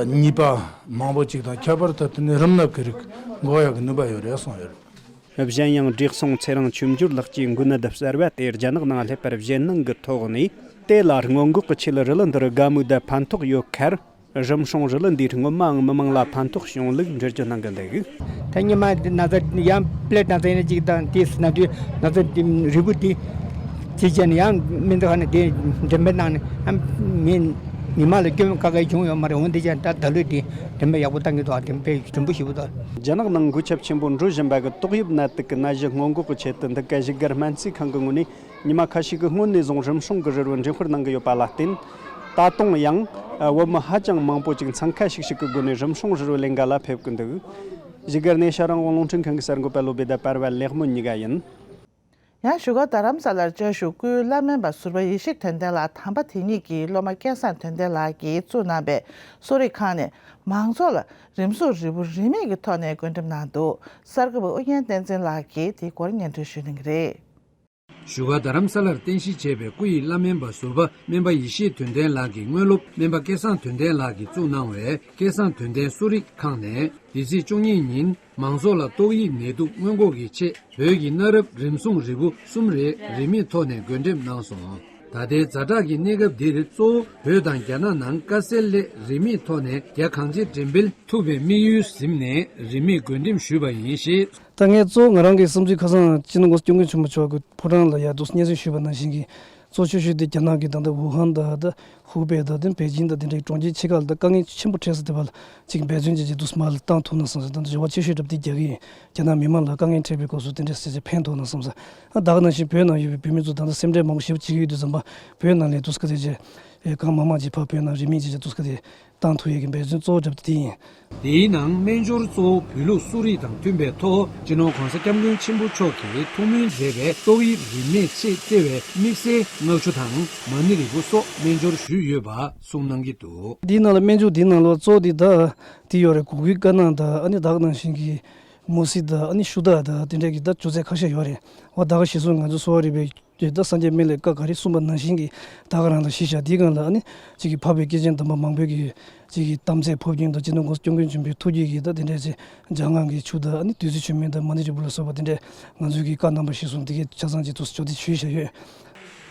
ནུས་པ་མང་པོ་ཅིག་དང་ཁྱད་པར་དུ་དེ་ནི་རིམས་ནད་ཀྱི་རིགས་འགོག་ཡག་གི་ནུས་པ་ཡོད་རེད་གསུངས་ཡོད་རེད། གཞན་ཡང་བགྲེས་སོང་ཚེ་རིང་ཆོས་འབྱོར་ལགས་ཀྱིས་འགོས་ནད་གསར་བ་དེ་རྒྱ་ནག་ནང་སླེབས་པར་གཞན་སྣང་གི་ཐོག་ནས་དེ་ལ་སྔོན་འགོག་གི་ཆེད་རི་ལི་འདིར་དགའ་མོས་དང་ཕན་ཐོགས་ཡོད་ཁར། རིམས་སྲུང་རི་ལི་འདིས་སྔོན་མའང་མི་མང་ལ་ཕན་ཐོགས་བྱུང་ལུགས་འགྲེལ་བརྗོད་གནང་གི་འདུག་ད་ཉི་མ་འདི་ན་ཚ་ཡང་པླེ་ན་ཚ་ཡིན་ན་གཅིག་དང་དེས་ན་དུས་ན་ཚ་འདི་རིལ་བུ་འདི་ཅི་བྱས་ན་ཡང་མི་འདུག་ཧ་ནི་དེ་འགྲེམས་སྤེལ་གནང་ནས་ཨ་མི་མི་མང་ལ་སྐྱོན་ཁ་ཁ་བྱུང་ཡོད་མ་རེད། འོན་ཏེ་ཀྱང་ད་ད་ལོས་དེ་འགྲེམས་སྤེལ་ཡག་པོ་བཏང་གི་འདུག་ཨ་འགྲེམས་སྤེལ་རིམ་པོ་ཞིག་འདུག་རྒྱ་ནག་ནང་འགོས་ཁྱབ་ཆེན་པོ་འགྲོ་བཞིན་པ་གི་ཏོག་དབྱིབས་ནད་དུག་གི་ནད་གཞི་སྔོན་འགོག་གི་ཆེད་དུ་འདི་ག་བཞུགས་སྒར་སྨན་རྩིས་ཁང་གི་ངོས་ནས། ཉི་མ་ཁ་ཤས་ཀྱི་སྔོན་ནས་བཟུང་རིམས་སྲུང་གི་རེ་བར་འགྲེམས་སྤེལ་གནང་གི་ཡོད་པ་ལ་བརྟེན། ད་དུང་ཡང་བོད་མི་ཧ་ཅང་མང་པོ་ཅིག་འཚང་ཁ་ཤིག་ཤིག་གི་སྒོ་ནས་རིམས་སྲུང་རེ་བར་ལེན་ག་ལ་ཕེབས་ཀྱི་འདུག་བཞུགས་སྒར་ནས་ཤ་རང་དབང་རླུང་འཕྲིན་ཁང་གི་གསར་འགོད་པ་བློ་བྷེ་དང་པར་བ་ལེགས་སྨོན་གཉིས་ཀ་ཡིན། ཡང་བཞུགས་སྒར་རྡ་རམ་ས་ལར་བཅའ་བཞུགས་སྐུའི་བླ་སྨན་པ་ཟུར་པ་ཡེ་ཤེས་དོན་ལྡན་ལགས་དམ་པ་དེ་ཉིད་ཀྱི་སློབ་མ་སྐལ་བཟང་དོན་ལྡན་ལགས་ཀྱིས་བཙུགས་གནང་པའི་གསོ་རིག་ཁང་ནས་མང་ཚོགས་ལ་རིམས་སྲུང་རིལ་བུ་རིན་མེད་ཀྱི་ཐོག་ནས་བགོ་འགྲེམས་གནང་འདུག་གསར་འགོད་པ་ཨུ་རྒྱན་བསྟན་འཛིན་ལགས་ཀྱིས་དེའི་སྐོར་སྙན་སྒྲོན་ཞུ་གནང་གི་རེད། བཞུགས་སྒར་རྡ་རམ་ས་ལར་རྟེན་གཞི་བྱས་པའི་སྐུ་ཡི་བླ་སྨན་པ་ཟུར་པ་སྨན་པ་ཡེ་ཤེས་དོན་ལྡན་ལགས་ཀྱི་དངོས་སློབ་སྨན་པ་སྐལ་བཟང་དོན་ལྡན་ལགས་ཀྱིས་བཙུགས་གནང་བའི་སྐལ་བཟང་དོན་ལྡན་གསོ་རིག་ཁང་ནས་འདི་ཚེས་བཅུ་གཉིས་ཉིན་མང་ཚོགས་ལ་ཏོག་དབྱིབས་ནད་དུག་སྔོན་འགོག་གི་ཆེད་བོད་ཀྱི་གནའ་རབས་རིམས་སྲུང་རིལ་བུ་གསུམ་རེ་རིན་མེད་ཐོག་ནས་བགོ་འགྲེམས་གནང་སོང་། ད་ལྟའི་ཛ་དྲག་གི་གནས་སྐབས་འདིར་གཙོ་བོ་བོད་དང་རྒྱ་ནག་ནང་དཀའ་སེལ་སླད་རིན་མེད་ཐོག་ནས་རྒྱ་གང་ཆེ་འགྲེམས་སྤེལ་ཐུབ་པའི་དམིགས་ཡུལ་ཟིན་ནས་རིན་མེད་བགོ་འགྲེམས་ཞུས་པ་ཡིན་ཞེས། ད་ངས་གཙོ་བོ་ང་རང་གི་བསམ་ཚུལ་ཁ་སང་སྤྱི་ནོར་༸གོང་ས་༸སྐྱབས་མགོན་ཆེན་པོ་མཆོག་གི་ཕོ་བྲང་ལ་ཡར་འདུག་སྙན་སེང་ཞུས་པ་ནང་བཞིན་གྱི་གཙོ་ཆེ་ཤོས་དེ་རྒྱ་ནག་གི་ད་ལྟ་ཝུ་ཧན་དང་ད་ཧུའུ་པེ་དང་དེ་པེ་ཅིང་དང་དེ་འདྲའི་གྲོང་ཁྱེར་ཆེ་ཁག་ལ་ད་དཀའ་ངལ་ཆེན་པོ་འཕྲད་ས་དེ་བར་ཅིག་འབད་བརྩོན་བྱས་ཀྱི་འདུག་མར་བཏང་ཐུབ་ན་བསམ་ས། ད་ལྟ་འབྱོར་བ་ཆེ་ཤོས་འདྲ་པོ་དེ་རྒྱག་གི་ཡིན། རྒྱ་ནག་མི་མང་ལ་དཀའ་ངལ་འཕྲད་པའི་སྐབས་སུ་དེ་འདྲའི་ཟེར་བྱས་ཕན་ཐོགས་ན་བསམ་ས། ད་ག་ནང་བཞིན་བོད་ནང་ཡོད་པའི་བོད་མི་ཚོ་ད་ལྟ་སེམས་ཁྲལ་མང་པོ་ཞེ་པོ་བྱེད་ཀྱི་ཡོད་དུས་ཙམ་པ་བོད་ནང་ལ་འདུག་སྐབས་དེ་རྗེས་གང་མང་མང་ཅིག་ཕར་བོད་ནང་རིན་མེད་ཅིག་འདུག་སྐབས་དེ། བཏང་ཐུབ་ཡས་ཀྱི་འབད་བརྩོན་གཙོ་བོ་བརྒྱབ་སྟེ་དེ་ཡིན། དེའི་ནང་སྨན་སྦྱོར་གཙོ་བོ་བོད་ལུགས་གསོ་རིག་དང་མཐུན་པའི་ཐོག་སྤྱི་ནོར་༸གོང་ས་༸སྐྱབས་མགོན་ཆེན་པོ་མཆོག་གིས་ཐུགས་སྨོན་མཛད་པའི་ཏོག་དབྱིབས་རིམས་ནད་ཆེད་བརྩེ་བའི་དམིགས་བསལ་མངར་ཆུ་དང་མ་ཎི་རིལ་བུ་སོགས་སྨན་སྦྱོར་ཞུས་ཡོད་པ་གསུངས་གནང་གི་འདུག་འདིའི་ནང་ལ་སྨན་སྦྱོར་འདིའི་ནང་ལ་གཙོ་བོ་འདི་ད་དེ་ཡོད་རེད། གུ་གུལ་དཀར་ནག་དང་ཨ་ནི་ད་ག་ནང་བཞིན་གྱི་མུ་ཟི་དང་ཨ་ནི་ཤུ་དག་དང་དེ་འདྲས་ཀྱི་ད་བཅུད་ཚད་ཁ་ཤས་ཡོད་རེད། འོ་ད་ག་གཞིར་བཟུང་ང་ཚོ་གསོ་བ་རིག་པའི་དེ་ད་སངས་རྒྱས་སྨན་བླའི་བཀའ་ག་རེ་གསུངས་པ་ནང་བཞིན་གྱི་ད་ག་རང་ལ་གཞི་བཞག་དེའི་སྒང་ལ་ཨ་ནི་གཅིག་གི་འཕགས་པའི་སྐྱེས་ཆེན་དམ་པ་མང་པོས་ཀྱི་གཅིག་གི་དམ་རྫས་ཕབ་སྐྱོན་དང་སྤྱི་ནོར་༸གོང་ས་༸སྐྱབས་མགོན་ཆེན་པོའི་ཐུགས་རྒྱུད་ཀྱི་ད་དེ་འདྲའི་ཅིག་འཇམ་དབྱངས་ཀྱི་ཆུ་དང་ཨ་ནི་བདུད་རྩི་ཆུ་སྨན་དང་མ་ཎི་རིལ་བུ་ལ་སོགས་པ་དེ་འདྲས་ང་ཚོའི་གི་བཀའ་རྣམ་པ་གཞིར་བཟུང་དེ་གའི་ཆ་ཚང་ཅིག་ཏུ་ཇོ་དེ་ཇུས་བཞག་ཡོད།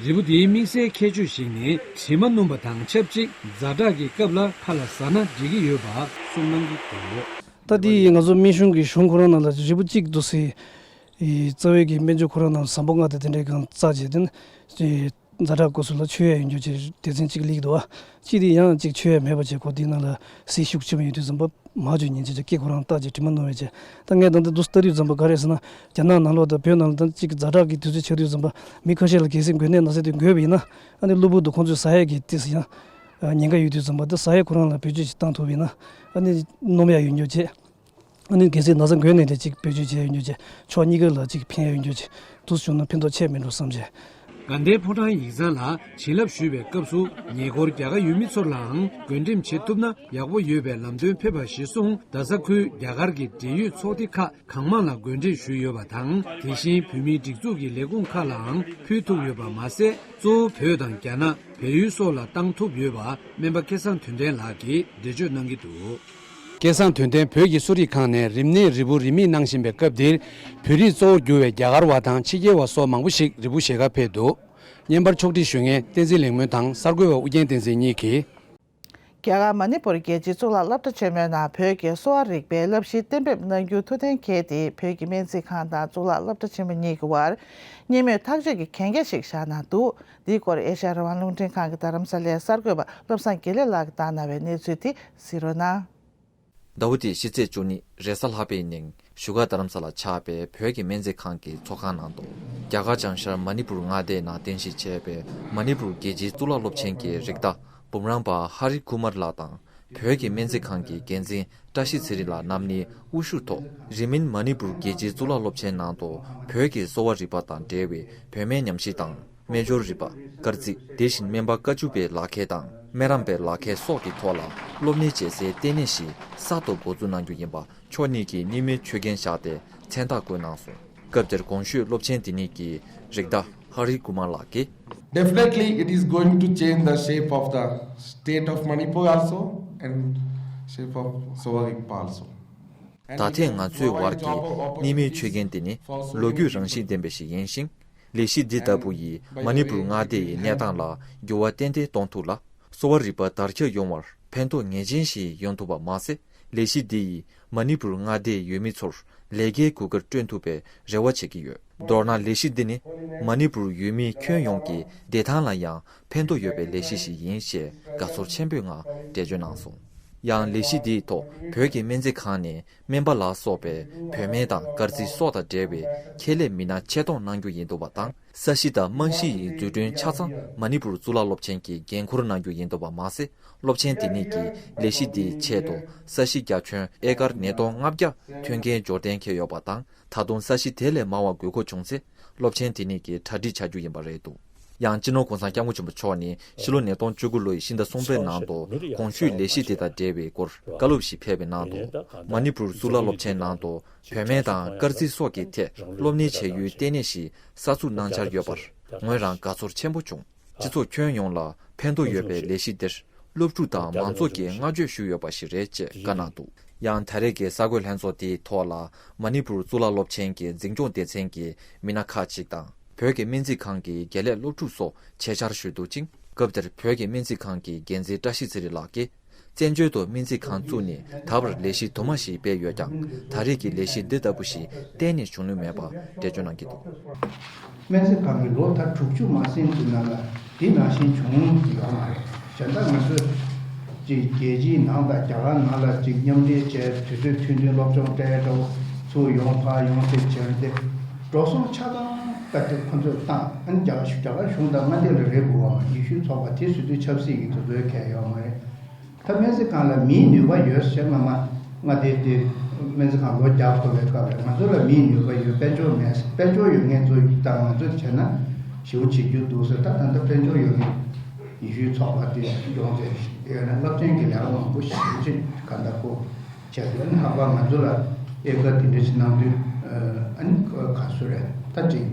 རིལ་བུ་དེའི་དམིགས་བསལ་ཁྱད་ཆོས་ཤིག་ནི་དྲི་མ་སྣུམ་པ་དང་ཆབས་ཅིག་ཛ་དྲག་གི་སྐབས་ལ་ཁ་ལ་ཟ་ན་འགྲིག་གི་ཡོད་པ་གསུངས་གནང་གི་འདུག་ད་དེ་ཡིས་ང་ཚོ་སྨན་གཞུང་གི་གཞུང་ཁོ་རང་ནང་ལ་རིལ་བུ་གཅིག་འདུག་སེ། རྩ་བའི་གི་སྨན་སྦྱོར་ཁོ་རང་ནང་ཟམ་པ་ལྔ་དེ་དེ་འདྲའི་སྒང་བཙགས་བྱས་ཏེ་ནི། ཛ་དྲག་སྐབས་སུ་ལ་མཆོད་ཡས་ཡོད་རྒྱུ་ཅིག་སྡེ་ཚན་གཅིག་སླེབས་འདུག་བ། གཅིག་དེ་ཡང་གཅིག་མཆོད་ཡས་མེད་པ་བྱས་ཁོ་དེའི་ནང་ལ་ཟས་ཤུགས་ཆེན་པོ་ཡོད་དུས་ཙམ་པ་མ་བཅོས་ཉིན་གཅིག་ཅིག་སྐེ་ཁོ་རང་བཏགས་བྱས་དྲི་མ་སྣུམ་པ་བྱས། ད་ངས་ད་ལྟ་འདུག་ལྟ་དུས་ཙམ་པ་ག་རེ་ཟེར་ན་རྒྱ་ནག་ནང་ལོགས་དང་བོད་ནང་ལ་ད་གཅིག་ཛ་དྲག་གི་དུས་ཚོད་ཆགས་དུས་ཙམ་པ་མི་ཁ་ཤས་ལ་གལ་སྲིད་འགོས་ནད་ན་ཚ་དེ་འགོས་པ་ཡིན་ན་ཨ་ནི་གློ་བུར་དུ་ཁོང་ཚོས་ཟ་ཡས་ཀྱི་ཏིས་ཡང་ཉེན་ཁ་ཡོད་དུས་ཙམ་པ་ད་ཟ་ཡས་ཁོ་རང་ལ་བེད་སྤྱོད་ཅིག་བཏང་ཐུབ་པ་ཡིན་ན་ཨ་ནི་སྣོམ་ཡས་ཡོད་རྒྱུ་བྱས། ཨ་ནི་གལ་སྲིད་ན་ཚ་འགོས་ནས་དེ་གཅིག་བེད་སྤྱོད་བྱས་ཡོད་རྒྱུ་བྱས་ཕྱོགས་གཉིས་ཀ་ལ་གཅིག་ཕན་ཡོད་རྒྱུ་བྱས་དུས་བྱུང་ན་ཕན་ཐོགས་ཆེ་མེད་འགྲོ་བསམ་བྱས། དགའ་ལྡན་ཕོ་བྲང་ཡིག་ཚང་ལ་བྱིན་རླབས་ཞུས་པའི་སྐབས་སུ་ཉེ་འཁོར་རྒྱ་གར་ཡུལ་མི་ཚོར་ལའང་བགོ་འགྲེམས་བྱེད་ཐུབ་ན་ཡག་པོ་ཡོད་པའི་ལམ་སྟོན་ཕེབས་པ་གཞིར་བཟུང་རྡ་ས་ཁུལ་རྒྱ་གར་གྱི་འབྲེལ་ཡོད་ཚོགས་སྡེ་ཁག་གང་མང་ལ་བགོ་འགྲེམས་ཞུས་ཡོད་པ་དང་། དེ་བཞིན་བོད་མིའི་སྒྲིག་འཛུགས་ཀྱི་ལས་ཁུངས་ཁག་ལའང་ཕུལ་ཐུབ་ཡོད་པ་མ་ཟད། གཙོ་བོ་བོད་དང་རྒྱ་ནག་བལ་ཡུལ་སོགས་ལ་བཏང་ཐུབ་ཡོད་པ་སྨན་པ་སྐལ་བཟང་དོན་ལྡན་ལགས་ཀྱིས་འགྲེལ་བརྗོད་གནང་གི་འདུག་སྐལ་བཟང་དོན་ལྡན་བོད་ཀྱི་གསོ་རིག་ཁང་ནས་རིམས་ནད་རིལ་བུ་རིན་མེད་གནང་བཞིན་པའི་སྐབས་འདིར་བོད་རིགས་གཙོ་བོར་གྱུར་བའི་རྒྱ་གར་བ་དང་ཕྱི་རྒྱལ་བ་སོགས་མང་པོ་ཞིག་རིལ་བུ་བཞེས་ཁར་ཕེབས་འདུག་བརྙན་པར་ཕྱོགས་སྒྲིག་ཞུ་མཁན་བསྟན་འཛིན་ལེགས་སྨོན་དང་གསར་འགོད་པ་ཨུ་རྒྱན་བསྟན་འཛིན་གཉིས་ཀྱིས། རྒྱ་གར་མ་ཎི་པུར་རྒྱལ་སྤྱིའི་གཙུག་ལག་སློབ་གྲྭ་ཆེན་མོའི་ནང་བོད་ཀྱི་གསོ་བ་རིག་པའི་བསླབ་གཞི་གཏན་འབེབས་གནང་རྒྱུ་ཐུགས་གཏན་འཁེལ་ཏེ་བོད་ཀྱི་སྨན་རྩིས་ཁང་དང་གཙུག་ལག་སློབ་གྲྭ་ཆེན་མོ་གཉིས་ཀྱི་བར་གཉིས་མོས་ཐག་གཅོད་ཀྱི་གན་རྒྱ་ཞིག་བཞག་གནང་འདུག་འདིའི་སྐོར་ཨེ་ཤ་ཡ་རང་དབང་རླུང་འཕྲིན་ཁང་གི་རྡ་རམ་ས་ལའི་གསར་འགོད་པ་བློ་བཟང་དགེ་ལེགས་ལགས་ཀྱིས་བཏང་གནང་བའི་གནས་ཚུལ་དེ་གཟིགས་རོགས་གནང་། ཟླ་བ་འདིའི་ཕྱི་ཚེས་བཅུ་གཉིས་རེས་གཟའ་ལྷག་པའི་ཉིན་བཞུགས་སྒར་རྡ་རམ་ས་ལར་ཆགས་པའི་བོད་ཀྱི་སྨན་རྩིས་ཁང་གི་ཚོགས་ཁང་ནང་དུ། རྒྱ་གར་བྱང་ཤར་མ་ཎི་པུར་མངའ་སྡེའི་ནང་རྟེན་གཞི་བྱས་པའི་མ་ཎི་པུར་རྒྱལ་སྤྱིའི་གཙུག་ལག་སློབ་ཆེན་གྱི་རིགས་བདག་འབུམ་རམས་པ་ཧ་རི་ཀུ་མར་ལགས་དང་། བོད་ཀྱི་སྨན་རྩིས་ཁང་གི་འགན་འཛིན་བཀྲ་ཤིས་ཚེ་རིང་ལགས་རྣམ་གཉིས་དབུ་བཞུགས་ཐོག་རིང་མིན་མ་ཎི་པུར་རྒྱལ་སྤྱིའི་གཙུག་ལག་སློབ་ཆེན་ནང་དུ་བོད་ཀྱི་གསོ་བ་རིག་པ་དང་འབྲེལ་བའི་བོད་སྨན་ཉམས་ཞིབ་དང་། སྨན་སྦྱོར་རིག་པ། སྐར་རྩིས། དེ་བཞིན་སྨན་པ་བཀའ་བཅུ་པའི་ལག་ཁྱེར་དང་སྨན་རམས་པའི་ལག་ཁྱེར་སོགས་ཀྱི་ཐོག་ལ་སློབ་གཉེར་བྱེད་སའི་ལྟེ་གནས་ཤིག་གསར་དུ་འགོ་འཛུགས་གནང་རྒྱུ་ཡིན་པ་ཕྱོགས་གཉིས་ཀྱིས་གཉིས་སྨོན་ཆོས་འགན་བཞག་སྟེ་མཚན་རྟགས་བཀོད་གནང་སོང་། སྐབས་དེར་གོང་ཞུས་སློབ་ཆེན་དེ་ཉིད་ཀྱི་རིགས་བདག་ཧ་རི་ཀུ་མར་ལགས་ཀྱིས། Definitely, it is going to change the shape of the state of Manipur also and shape of Sowa Rigpa also. ད་ཐེངས་ང་ཚོའི་བར་གྱི་གཉིས་སྨོན་ཆོས་འགན་དེ་ནི་ལོ་རྒྱུས་རང་བཞིན་ལྡན་པ་ཞིག་ཡིན་ཞིང་། ལས་གཞི་འདི་ལྟ་བུ་ཡིས་མ་ཎི་པུར་མངའ་སྡེ་ཡི་གནས་སྟངས་ལ་འགྱུར་བ་ཏན་ཏན་གཏོང་ཐུབ་ལ། གསོ་བ་རིག་པ་དར་ཁྱབ་ཡོང་བར་ཕན་ཐོགས་ངེས་ཅན་ཞིག་ཡོང་ཐུབ་པ་མ་ཟད། ལས་གཞི་འདི་ཡིས་མ་ཎི་པུར་མངའ་སྡེའི་ཡུལ་མི་ཚོར་ལས་ཀའི་གོ་སྐབས་བསྐྲུན་ཐུབ་པའི་རེ་བ་བྱེད་ཀྱི་ཡོད། མདོར་ན་ལས་གཞི་འདི་ནི་མ་ཎི་པུར་ཡུལ་མི་ཁྱོན་ཡོངས་ཀྱི་བདེ་ཐང་ལ་ཡང་ཕན་ཐོགས་ཡོད་པའི་ལས་གཞི་ཞིག་ཡིན་ཞེས་དགའ་ཚོར་ཆེན་པོའི་ངང་འགྲེལ་བརྗོད་གནང་སོང་། ཡང་ལས་གཞི་འདིའི་ཐོག་བོད་ཀྱི་སྨན་རྩིས་ཁང་ནས་སྨན་པ་ལ་སོགས་པའི་བོད་སྨན་དང་སྐར་རྩིས་སོགས་དང་འབྲེལ་བའི་ཁྱད་ལས་མི་སྣ་ཆེད་གཏོང་གནང་རྒྱུ་ཡིན་འདུག་པ་དང་། ས་གཞི་དང་རྨང་གཞི་ཡི་འཛུགས་སྐྲུན་ཆ་ཚང་མ་ཎི་པུར་གཙུག་ལག་སློབ་ཆེན་གྱིས་འགན་འཁུར་གནང་རྒྱུ་ཡིན་འདུག་པ་མ་ཟད། སློབ་ཆེན་དེ་ཉིད་ཀྱིས་ལས་གཞི་འདིའི་ཆེད་དུ་ས་གཞི་རྒྱ་ཁྱོན་ཨེ་ཀར་ཉིས་སྟོང་ལྔ་བརྒྱ་མཐུན་རྐྱེན་འབྱོར་ལྡན་འཁེལ་ཡོད་པ་དང་། ད་དུང་ས་གཞི་དེ་ལས་མང་བ་དགོས་མཁོ་བྱུང་ཚེ། སློབ་ཆེན་དེ་ཉིད་ཀྱིས་གྲ་སྒྲིག་བྱ་རྒྱུ་ཡིན་པ་རེད་འདུག་ཡང་སྤྱི་ནོར་༸གོང་ས་༸སྐྱབས་མགོན་ཆེན་པོ་མཆོག་ནས་ཕྱི་ལོ་ཉིས་སྟོང་བཅུ་དགུ་ལོའི་ཕྱི་ཟླ་གསུམ་པའི་ནང་དུ་གོང་ཞུས་ལས་གཞི་དེ་དང་འབྲེལ་བའི་སྐོར་བཀའ་སློབ་ཞིག་ཕེབས་པའི་ནང་དུ། མ་ཎི་པུར་གཙུག་ལག་སློབ་ཆེན་ནང་དུ་བོད་སྨན་དང་སྐར་རྩིས་སོགས་ཀྱི་ཐད་སློབ་གཉེར་བྱ་ཡུལ་ལྟེ་གནས་ཤིག་གསར་འཛུགས་གནང་འཆར་ཡོད་པར་ངོས་རང་དགའ་ཚོར་ཆེན་པོ་བྱུང་། སྤྱི་ཚོགས་ཁྱོན་ཡོངས་ལ་ཕན་ཐོགས་ཡོད་པའི་ལས་གཞི་འདིར་སློབ་ཕྲུག་དང་མང་ཚོགས་ཀྱིས་བསྔགས་བརྗོད་ཞུས་ཡོད་པ་ཞིག་རེད་ཅེས་བཀའ་གནང་འདུག་ཡང་ད་རེས་ཀྱི་གསར་འགོད་ལྷན་ཚོགས་དེའི་ཐོག་ལ་མ་ཎི་པུར་གཙུག་ལག་སློབ་ཆེན་གྱི་འཛིན་སྐྱོང་སྡེ་ཚན་གྱི་མི་སྣ་ཁག་ཅིག་དང་། བོད་ཀྱི་སྨན་རྩིས་ཁང་གི་དགེ་ལས་སློབ་ཕྲུག་སོགས་ཆེད་བཅར་ཞུས་འདུག་ཅིང་། སྐབས་དེར་བོད་ཀྱི་སྨན་རྩིས་ཁང་གི་འགན་འཛིན་བཀྲ་ཤིས་ཚེ་རིང་ལགས་ཀྱིས། བཙན་བྱོལ་དུ་སྨན་རྩིས་ཁང་བཙུགས་ནས་ད་བར་ལས་གཞི་དུ་མ་ཞིག་སྤེལ་ཡོད་ཀྱང་། ད་རེས་ཀྱི་ལས་གཞི་འདི་ལྟ་བུ་ཞིག་གཏན་ནས་བྱུང་མྱོང་མེད་པ་འགྲེལ་བརྗོད་གནང་གི་འདུག་སྨན་རྩིས་ཁང་གིས་ལོ་ད་དྲུག་ཅུ་མ་ཟིན་གྱི་ནང་ལ་འདི་ནང་བཞིན་བྱུང་ཡོད་མ་རེད། གཞན་དག་ང་ཚོས་ཅིག་རྒྱལ་སྤྱིའི་ནང་དང་རྒྱ་གར་ནང་ལ་ཅིག་མཉམ་འབྲེལ་བྱས། དུས་ཚོད་ཐུང་ཐུང་སློབ་སྦྱོང་སྤྲད་འགྲོ། ཚུར་ཡོང་ཕར་ཡོང་ཟེར་བྱས་ཏེ། འགྲོ་སོང་ཆ་ཚང་ད་དེ་ཁོ་ཚོས་བཏང་། ཨ་ནི་རྒྱ་གར་རྒྱ་གར་གཞུང་དང་མངའ་སྡེ་ལ་རེ་དགོས་པ། ཡེ་ཤུའི་ཚོགས་པ་དེ་ཟེར་དུས་ཆབ་སྲིད་ཀྱི་དེ་ཚོའི་གལ་ཡོད་མ་རེད། ད་སྨན་རྩིས་ཁང་ལ་མིའི་ནུས་པ་ཡོད་ཟེར། སྔ་མ་མངའ་སྡེ་དེ་སྨན་རྩིས་ཁང་ལོ་བརྒྱ་འཁོར་བའི་སྐབས་ལ་ང་ཚོ་ལ་མིའི་ནུས་པ་ཡོད། དཔལ་འབྱོར་མེད། དཔལ་འབྱོར་ཡོད་མཁན་ཚོ་དང་ང་ཚོ་བྱས་ན་ཞེ་པོ་བྱེད་རྒྱུ་འདུག་ཟེར། ད་ད་ལྟ་དཔལ་འབྱོར་ཡོད་མཁན་ཡེ་ཤུའི་ཚོགས་པ་དེ་ཡོང་ཚེ་ཡོད་ན་སློབ་ཚན་གྱི་ལས་ཀ་མང་པོ་ཞེ་པོ་ཅིག་ག་འདྲ་ཁོ་བྱས་ཏེ། ཨ་ནི་ལྷག་པར་ང་ཚོ་ལ་ཨེ་ཀ་དེ་འདྲ་ཞིག་གནང་དུས། ཨ་ནི་ག་སུ་རེད། ད་ཅིག་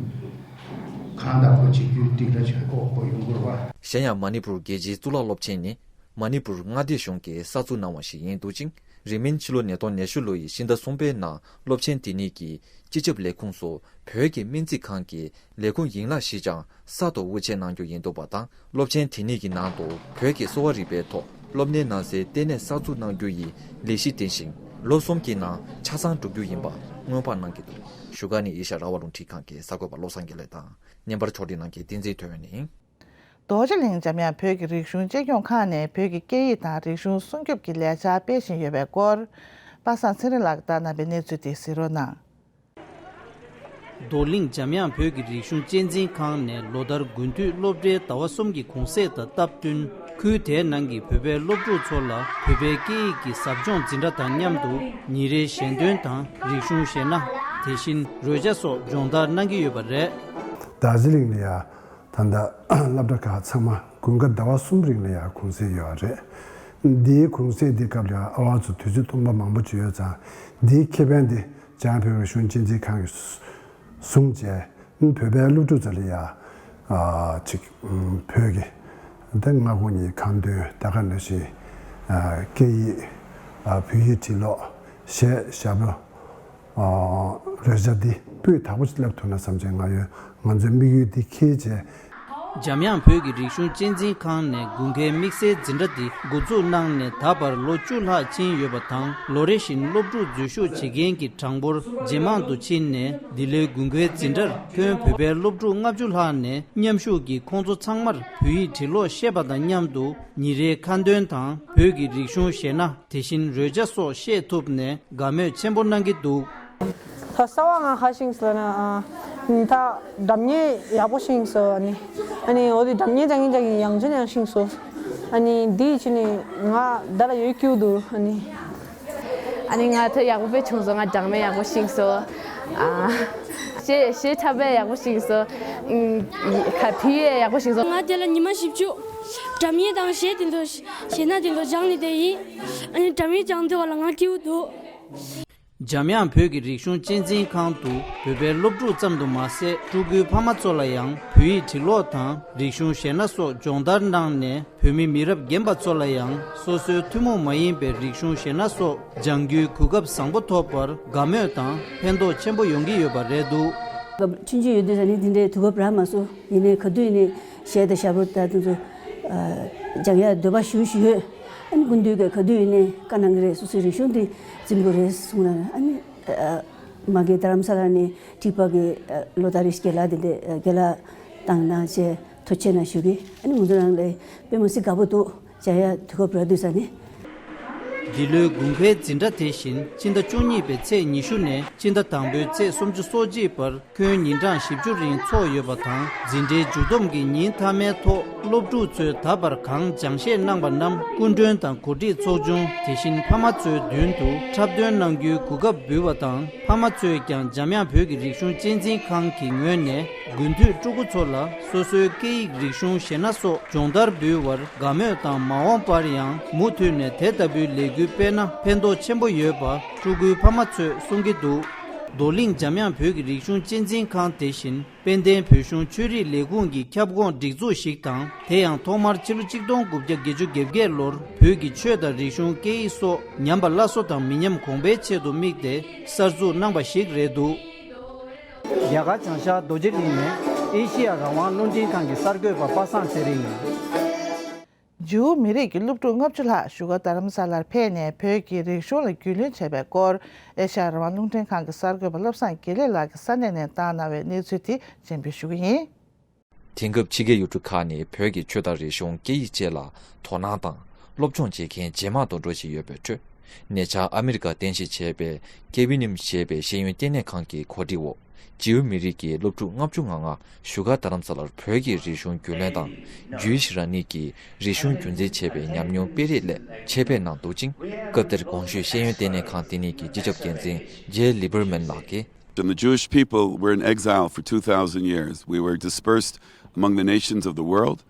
གང་ལྟར་ཁོ་བྱེད་རྒྱུའི་སྡིགས་ར་བྱེད་ཁོ་ཁོ་ཡོང་དགོས་པ། གཞན་ཡང་མ་ཎི་པུར་རྒྱལ་སྤྱིའི་གཙུག་ལག་སློབ་ཆེན་ནི་མ་ཎི་པུར་མངའ་སྡེ་གཞུང་གིས་གསར་འཛུགས་གནང་བ་ཞིག་ཡིན་འདུག་ཅིང་། རིང་མིན་ཕྱི་ལོ་ཉིས་སྟོང་ཉི་ཤུ་ལོ་ཡི་ཕྱི་ཟླ་གསུམ་པའི་ནང་སློབ་ཆེན་དེ་ཉིད་ཀྱི་སྤྱི་ཁྱབ་ལས་ཁུངས་སུ་བོད་ཀྱི་སྨན་རྩིས་ཁང་གི་ལས་ཁུངས་ཡན་ལག་ཞིག་ཀྱང་གསར་དུ་དབུ་འབྱེད་གནང་རྒྱུ་ཡིན་འདུག་པ་དང་། སློབ་ཆེན་དེ་ཉིད་ཀྱི་ནང་དུ་བོད་ཀྱི་གསོ་བ་རིག་པའི་ཐོག་སློབ་གཉེར་གནང་སའི་ལྟེ་གནས་གསར་འཛུགས་གནང་རྒྱུ་ཡི་ལས་གཞི་འདིང་ཞིང་། ལོ་གསུམ་གྱི་ནང་ཆ་ཚང་འགྲུབ་རྒྱུ་ཡིན་པ་སྔོན་དཔག་གནང་གི་འདུག་བཞུགས་སྒར་ནས་ཨེ་ཤ་ཡ་རང་དབང་རླུང་འཕྲིན་ཁང་གི་གསར་འགོད་པ་བློ་བཟང་དགེ་ལེགས་དང་། བརྙན་པར་ཕྱོགས་སྒྲིག་གནང་མཁན་བསྟན་འཛིན་ཐོན་ཡོད་ནི། རྡོ་རྗེ་གླིང་འཇམ་དབྱངས་བོད་ཀྱི་རིག་གཞུང་གཅེས་སྐྱོང་ཁང་ནས་བོད་ཀྱི་སྐད་ཡིག་དང་རིག་གཞུང་སྲུང་སྐྱོབ་ཀྱི་ལས་འཆར་སྤེལ་བཞིན་ཡོད་པའི་སྐོར། པ་སངས་ཚེ་རིང་ལགས་ཀྱིས་བཏང་གནང་བའི་གནས་ཚུལ་དེ་གཟིགས་རོགས་གནང་། རྡོར་གླིང་འཇམ་དབྱངས་བོད་ཀྱི་རིག་གཞུང་གཅེས་འཛིན་ཁང་ནས་ལོ་ལྟར་དགུན་དུས་སློབ་གྲྭའི་ཟླ་བ་གསུམ་གྱི་གུང་སེང་དང་སྟབས་བསྟུན། ཁུལ་དེའི་ནང་གི་བོད་པའི་སློབ་ཕྲུག་ཚོ་ལ་བོད་པའི་སྐད་ཡིག་གི་ཟབ་སྦྱོང་འཛིན་གྲྭ་དང་མཉམ་དུ་ཉིན་རེའི་ཞལ་འདོན་དང་རིག་གཞུང་གཞས་སྣ། དེ་བཞིན་རོལ་ཆ་སོགས་སྦྱོང་བརྡར་གནང་གི་ཡོད་པ་རེད། རྡོ་རྗེ་གླིང་ལ་ཡ། ད་ལྟ་སློབ་གྲྭ་ཁག་ཚང་མ་དགུན་ཁ་ཟླ་བ་གསུམ་རིང་ལ་ཡ་གུང་སེང་ཡོད་རེད། འདིའི་གུང་སེང་འདི་སྐབས་ལ་ཡ་ཨ་བ་ཚོ་དུས་ཚོད་སྟོང་པ་མང་པོ་ཅིག་ཡོད་ཙང་། འདིའི་ཁེ་ཕན་འདི་འཇམ་དབྱངས་བོད་རིག་གཞུང་གཅེས་འཛིན་ཁང་གིས་བཟུང་བྱས། བོད་པའི་སློབ་ཕྲུག་ཚོ་ལ་ཡ་ཨ་ཅིག་བོད་ཀྱི་ད་སྔ་དགོང་གཉིས་ཁ་འདོན། ད་ག་ནང་བཞིན་ཨ་སྐད་ཡིག་ཨ་བོད་ཡིག་འབྲི་ཀློག་གཞས་ཞབས་བྲོ། ཨ་རོལ་ཆ་འདི་སྤུས་དག་པོ་ཞིག་བསླབ་ཐུབ་ན་བསམ་བྱས། ང་ཡོད། ང་ཚོའི་དམིགས་ཡུལ་འདི་འཁྱེར་བྱས། འཇམ་དབྱངས་བོད་ཀྱི་རིག་གཞུང་གཅེས་འཛིན་ཁང་ནས་དགུན་ཁའི་དམིགས་བསལ་འཛིན་གྲྭ་འདི་འགོ་འཛུགས་གནང་ནས་ད་བར་ལོ་བཅུ་ལྷག་ཕྱིན་ཡོད་པ་དང་། ལོ་རེ་བཞིན་སློབ་ཕྲུག་འཛུལ་ཞུགས་བྱེད་མཁན་གྱི་གྲངས་འབོར་ཇེ་མང་དུ་ཕྱིན་ནས། འདི་ལོའི་དགུན་ཁའི་འཛིན་གྲྭར་ཁྱོན་བོད་པའི་སློབ་ཕྲུག་ལྔ་བཅུ་ལྷག་ནས་མཉམ་ཞུགས་ཀྱིས་ཁོང་ཚོ་ཚང་མར་བོད་ཡིག་འབྲི་ཀློག་ཤེས་པ་དང་མཉམ་དུ། ཉིན་རེའི་ཁ་འདོན་དང་བོད་ཀྱི་རིག་གཞུང་གཞས་སྣ། དེ་བཞིན་རོལ་ཆ་སོགས་ཤེས་ཐུབ་ནས་དགའ་མོས་ཆེན་པོ་གནང་གི་འདུག། ད་གསར་པ་ང་ཧ་ཤིང་སོ་ན། ཨ། ད་སྒྲ་སྙན་ཡག་པོ་ཤིང་སོ་ཨ་ནི། ཨ་ནི་འོ་དེ་སྒྲ་སྙན་ཅང་ཡིན་ཅང་ཡིན་ཡང་ཅན་ཡང་ཤིང་སོ། ཨ་ནི་འདི་ཡི་ཆི་ནི་ང་ད་ལ་ཡོད་ཀྱུ་འདུག་ཨ་ནི། ཨ་ནི་ང་ད་ཡག་པོ་དཔེ་བྱུང་སོ། ང་སྒྲ་སྙན་ཡག་པོ་ཤིང་སོ། ཨ། ཤེས་ཤེས་ཐབས་ཡག་པོ་ཤིང་སོ། ཨུམ། ཁ་ཕི་ཡག་པོ་ཤིང་སོ། ང་དེ་ལ་ཉི་མ་བཞི་བཅུ་སྒྲ་སྙན་དང་གཞས་དེ་ཚོ་གཞས་སྣ་དེ་ཚོ་སྦྱངས་ནས་དེ་ཡིན། ཨ་ནི་སྒྲ་སྙན་སྦྱངས་དེ་བ་ལ་ང་སྐྱིད་པོ་འདུག། འཇམ་དབྱངས་བོད་ཀྱི་རིག་གཞུང་གཅེས་འཛིན་ཁང་དུ་བོད་པའི་སློབ་ཕྲུག་ཙམ་དུ་མ་ཟད། ཕྲུ་གུའི་ཕ་མ་ཚོ་ལ་ཡང་བོད་ཡིག་འབྲི་ཀློག་དང་རིག་གཞུང་གཞས་སྣ་སོགས་སྦྱོང་བརྡར་གནང་ནས། བོད་མི་མི་རབས་རྒན་པ་ཚོ་ལ་ཡང་སོ་སོའི་ཐུན་མོང་མ་ཡིན་པའི་རིག་གཞུང་གཞས་སྣ་སོགས་སྦྱང་རྒྱུའི་གོ་སྐབས་བཟང་པོ་ཐོབ་པར་དགའ་མོས་དང་ཕན་ཐོགས་ཆེན་པོ་ཡོང་གི་ཡོད་པ་རེད་འདུག། སྐབས་ཆུང་ཆུང་ཡོད་དུས་ཙ་ནས་འདི་འདྲའི་དུས་སྐབས་རག་མ་སོང་། ཡིན་ནའི་ག་དུས་ནས་གཞས་དང་ཞབས་བྲོ་དང་དེ་ཚོ་སྦྱང་ཡག་འདོད་པ་ཞུ་ཞུ་ཡོད། ཨ་ནི་སྐུ་མདུན་གྱིས་ག་དུས་ཡིན་ནའི་བཀའ་གནང་གི་རེད། སོ་སོའི་རིག་གཞུང་འདི་འཛིན་དགོས་རེད་གསུངས་ལ། ཨ་ནི་མ་གི་རྡ་རམ་ས་ལ་ནས་ཁྲིད་པ་གི་ལོ་ཏ་རིས་རྒན་ལགས་དེ་འདྲས་རྒན་ལགས་བཏང་གནང་བྱས་ཐུགས་རྗེ་ཆེ་གནང་ཞུ་གི། ཨ་ནི་ང་ཚོ་རང་ལ་དཔེ་མི་སྲིད་དགའ་པོ་འདུག། བྱ་ཡག་དུས་སྐབས་རག་དུས་ཙ་ནས། འདི་ལོའི་དགུན་ཁའི་འཛིན་གྲྭ་དེ་བཞིན་ཕྱི་ཟླ་བཅུ་གཉིས་པའི་ཚེས་ཉི་ཤུ་ནས་ཕྱི་ཟླ་དང་པོའི་ཚེས་སུམ་ཅུ་སོ་གཅིག་བར་ཁྱོན་ཉིན་གྲངས་བཞི་བཅུ་རིང་འཚོགས་ཡོད་པ་དང་། འཛིན་གྲྭའི་མཇུག་བསྡོམས་ཀྱི་ཉིན་མཐའ་མའི་ཐོག་སློབ་ཕྲུག་ཚོས་ད་བར་གང་སྦྱང་བཤད་གནང་པ་རྣམས་སྐུ་མགྲོན་དང་གོ་སྒྲིག་ཚོགས་ཆུང་། དེ་བཞིན་ཕ་མ་ཚོའི་མདུན་དུ་འཁྲབ་སྟོན་གནང་རྒྱུའི་གོ་སྐབས་འབུལ་བ་དང་། ཕ་མ་ཚོས་ཀྱང་འཇམ་དབྱངས་བོད་ཀྱི་རིག་གཞུང་གཅེས་འཛིན་ཁང་གི་ངོས་ནས་དགུན་དུས་ཕྲུ་གུ་ཚོ་ལ་སོ་སོའི་སྐད་ཡིག་རིག་གཞུང་གཞས་སྣ་སོགས་སྦྱོང་བརྡར་འབུལ་བར་དགའ་མོས་དང་། མ་འོངས་པར་ཡང་མུ་མཐུད་ནས་དེ་ལྟ་བུའི་ལས་འགུལ་སྤེལ་ན་ཕན་ཐོགས་ཆེན་པོ་ཡོད་པ་ཕྲུ་གུའི་ཕ་མ་ཚོས་གསུང་གི་འདུག། རྡོར་གླིང་འཇམ་དབྱངས་བོད་ཀྱི་རིག་གཞུང་གཅེས་འཛིན་ཁང་དེ་བཞིན་དཔལ་ལྡན་བོད་གཞུང་ཆོས་རིག་ལས་ཁུངས་ཀྱི་ཁྱབ་ཁོངས་སྒྲིག་འཛུགས་ཤིག་དང་། དེ་ཡང་ཐོག་མར་ཕྱི་ལོ་ཆིག་སྟོང་དགུ་བརྒྱ་བརྒྱད་ཅུ་གྱ་བརྒྱད་ལོར་བོད་ཀྱི་ཆོས་དང་རིག་གཞུང་སྐད་ཡིག་སོགས་ཉམས་པ་སླར་གསོ་དང་མི་ཉམས་གོང་འཕེལ་ཆེད་དུ་དམིགས་ཏེ་གསར་འཛུགས་གནང་བ་ཞིག་རེད་འདུག། རྒྱ་གར་བྱང་ཤར་རྡོ་རྗེ་གླིང་ནས་ཨེ་ཤི་ཡ་རང་དབང་རླུང་འཕྲིན་ཁང་གི་གསར་འགོད་པ་པ་སངས་ཚེ་རིང་ཡིན། ཇིའུ་མི་རིགས་ཀྱི་སློབ་ཕྲུག་ལྔ་བཅུ་ལྷག་བཞུགས་སྒར་རྡ་རམ་ས་ལར་ཕེབས་ནས་བོད་ཀྱི་རིག་གཞུང་ལ་རྒྱུས་ལོན་བྱས་པའི་སྐོར། ཨེ་ཤ་ཡ་རང་དབང་རླུང་འཕྲིན་ཁང་གི་གསར་འགོད་པ་བློ་བཟང་དགེ་ལེགས་ལགས་ཀྱིས་ས་གནས་ནས་བཏང་གནང་བའི་གནས་ཚུལ་དེ་སྙན་སྒྲོན་ཞུ་གི་ཡིན། དེང་སྐབས་ཕྱི་རྒྱལ་ཡུལ་གྲུ་ཁག་ནས་བོད་ཀྱི་ཆོས་དང་རིག་གཞུང་སྐད་ཡིག་བཅས་ལ་དོ་སྣང་དང་སློབ་སྦྱོང་བྱེད་མཁན་ཇེ་མང་དུ་འགྲོ་བཞིན་ཡོད་པའི་ཁྲོད། ཉེ་ཆར་ཨ་མི་རི་ཀར་རྟེན་གཞི་བྱས་པའི་ཀེ་བི་ནིམ་ཞེས་པའི་ཤེས་ཡོན་ལྟེ་གནས་ཁང་གི་གོ་སྒྲིག་འོག་ཇིའུ་མི་རིགས་ཀྱི་སློབ་ཕྲུག་ལྔ་བཅུ་ང་ལྔ་བཞུགས་སྒར་རྡ་རམ་ས་ལར་བོད་ཀྱི་རིག་གཞུང་རྒྱུས་ལོན་དང་། ཇུའི་ཤི་རང་ཉིད་ཀྱི་རིག་གཞུང་རྒྱུན་འཛིན་བྱེད་པའི་ཉམས་མྱོང་སྤེལ་རེས་སླད་ཆེད་ཕེབས་གནང་འདུག་ཅིང་། སྐབས་དེར་གོང་ཞུས་ཤེས་ཡོན་ལྟེ་གནས་ཁང་དེ་ཉིད་ཀྱི་སྤྱི་ཁྱབ་འགན་འཛིན་ཇེ་ལི་བར་མན་ལགས་ཀྱིས། And the Jewish people were in exile for two thousand years. We were dispersed among the nations of the world.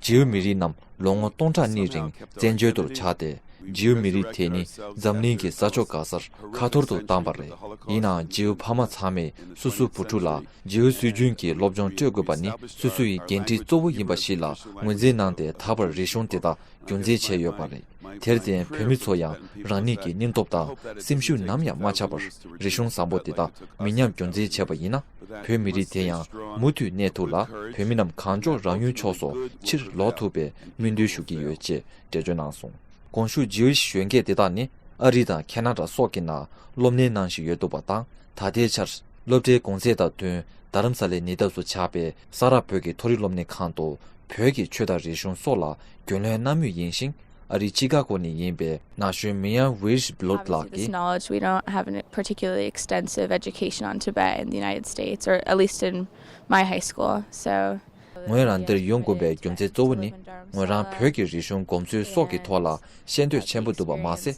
ཇིའུ་མི་རིགས་རྣམས་ལོ་ངོ་སྟོང་ཕྲག་གཉིས་རིང་བཙན་བྱོལ་དུ་ཆགས་ཏེ། ཇིའུ་མི་རིགས་དེ་ནི་འཛམ་གླིང་གི་ས་ཕྱོགས་ག་སར་ཁ་འཐོར་དུ་བཏང་བ་རེད། ཡིན་ནའང་ཇིའུ་ཕ་མ་ཚང་མས་སོ་སོའི་བུ་ཕྲུག་ལ་ཇིའུ་སྲོལ་རྒྱུན་གྱི་སློབ་སྦྱོང་སྤྲོད་དགོས་པ་ནི་སོ་སོ་ཡི་འགན་འཁྲི་གཙོ་བོ་ཡིན་པ་ཞིག་ལ་ངོས་འཛིན་གནང་སྟེ། ད་བར་རིག་གཞུང་དེ་དག་རྒྱུན་འཛིན་བྱས་ཡོད་པ་རེད། དེར་བརྟེན་བོད་མི་ཚོ་ཡང་རང་ཉིད་ཀྱི་སྙིང་སྟོབས་དང་སེམས་ཤུགས་ནམ་ཡང་མ་ཆག་པར་རིག་གཞུང་བཟང་པོ་དེ་དག་མི་ཉམས་རྒྱུན་འཛིན་བྱས་པ་ཡིན་ན། བོད་མི་རིགས་དེ་ཡང་མུ་མཐུད་གནས་ཐུབ་ལ། བོད་མི་རྣམས་གང་མགྱོགས་རང་ཡུལ་ཕྱོགས་སུ་ཕྱིར་ལོག་ཐུབ་པའི་སྨོན་འདུན་ཞུ་གི་ཡོད་ཅེས་འགྲེལ་བརྗོད་གནང་སོང་། གོང་ཞུས་ཇིའུ་ཤི་གཞོན་སྐྱེས་དེ་དག་ནི་ཨ་རི་དང་ཁེ་ན་ཌ་སོགས་ཀྱི་ནང་སློབ་གཉེར་གནང་བཞིན་ཡོད་འདུག་པ་དང་། ད་ལྟའི་ཆར་སློབ་གྲྭའི་གུང་ཚིགས་དང་བསྟུན་རྡ་རམ་ས་ལའི་ཉེ་འདབས་སུ་ཆགས་པའི་ས་རཱ་བོད་ཀྱི་མཐོ་རིམ་སློབ་གཉེར་ཁང་དུ་བོད་ཀྱི་ཆོས་དང་རིག་གཞུང་སོགས་ལ་རྒྱུས་ལོན་གནང་མུས་ཡིན་ཞིང་། ཨ་རིའི་ཅི་ཀ་གོ་ནས་ཡིན་པའི་ན་གཞོན་མི་ཡང་ཝིར་ཤི་བྷི་ལོད་ལགས་ཀྱིས། This knowledge, we don't have a particularly extensive education on Tibet in the United States, or at least in my high school. So ངོས་རང་འདིར་ཡོང་དགོས་པའི་རྒྱུ་མཚན་གཙོ་བོ་ནི། ངོས་རང་བོད་ཀྱི་རིག་གཞུང་གོམས་སྲོལ་སོགས་ཀྱི་ཐོག་ལ་ཤེས་འདོད་ཆེན་པོ་འདུག་པ་མ་ཟད།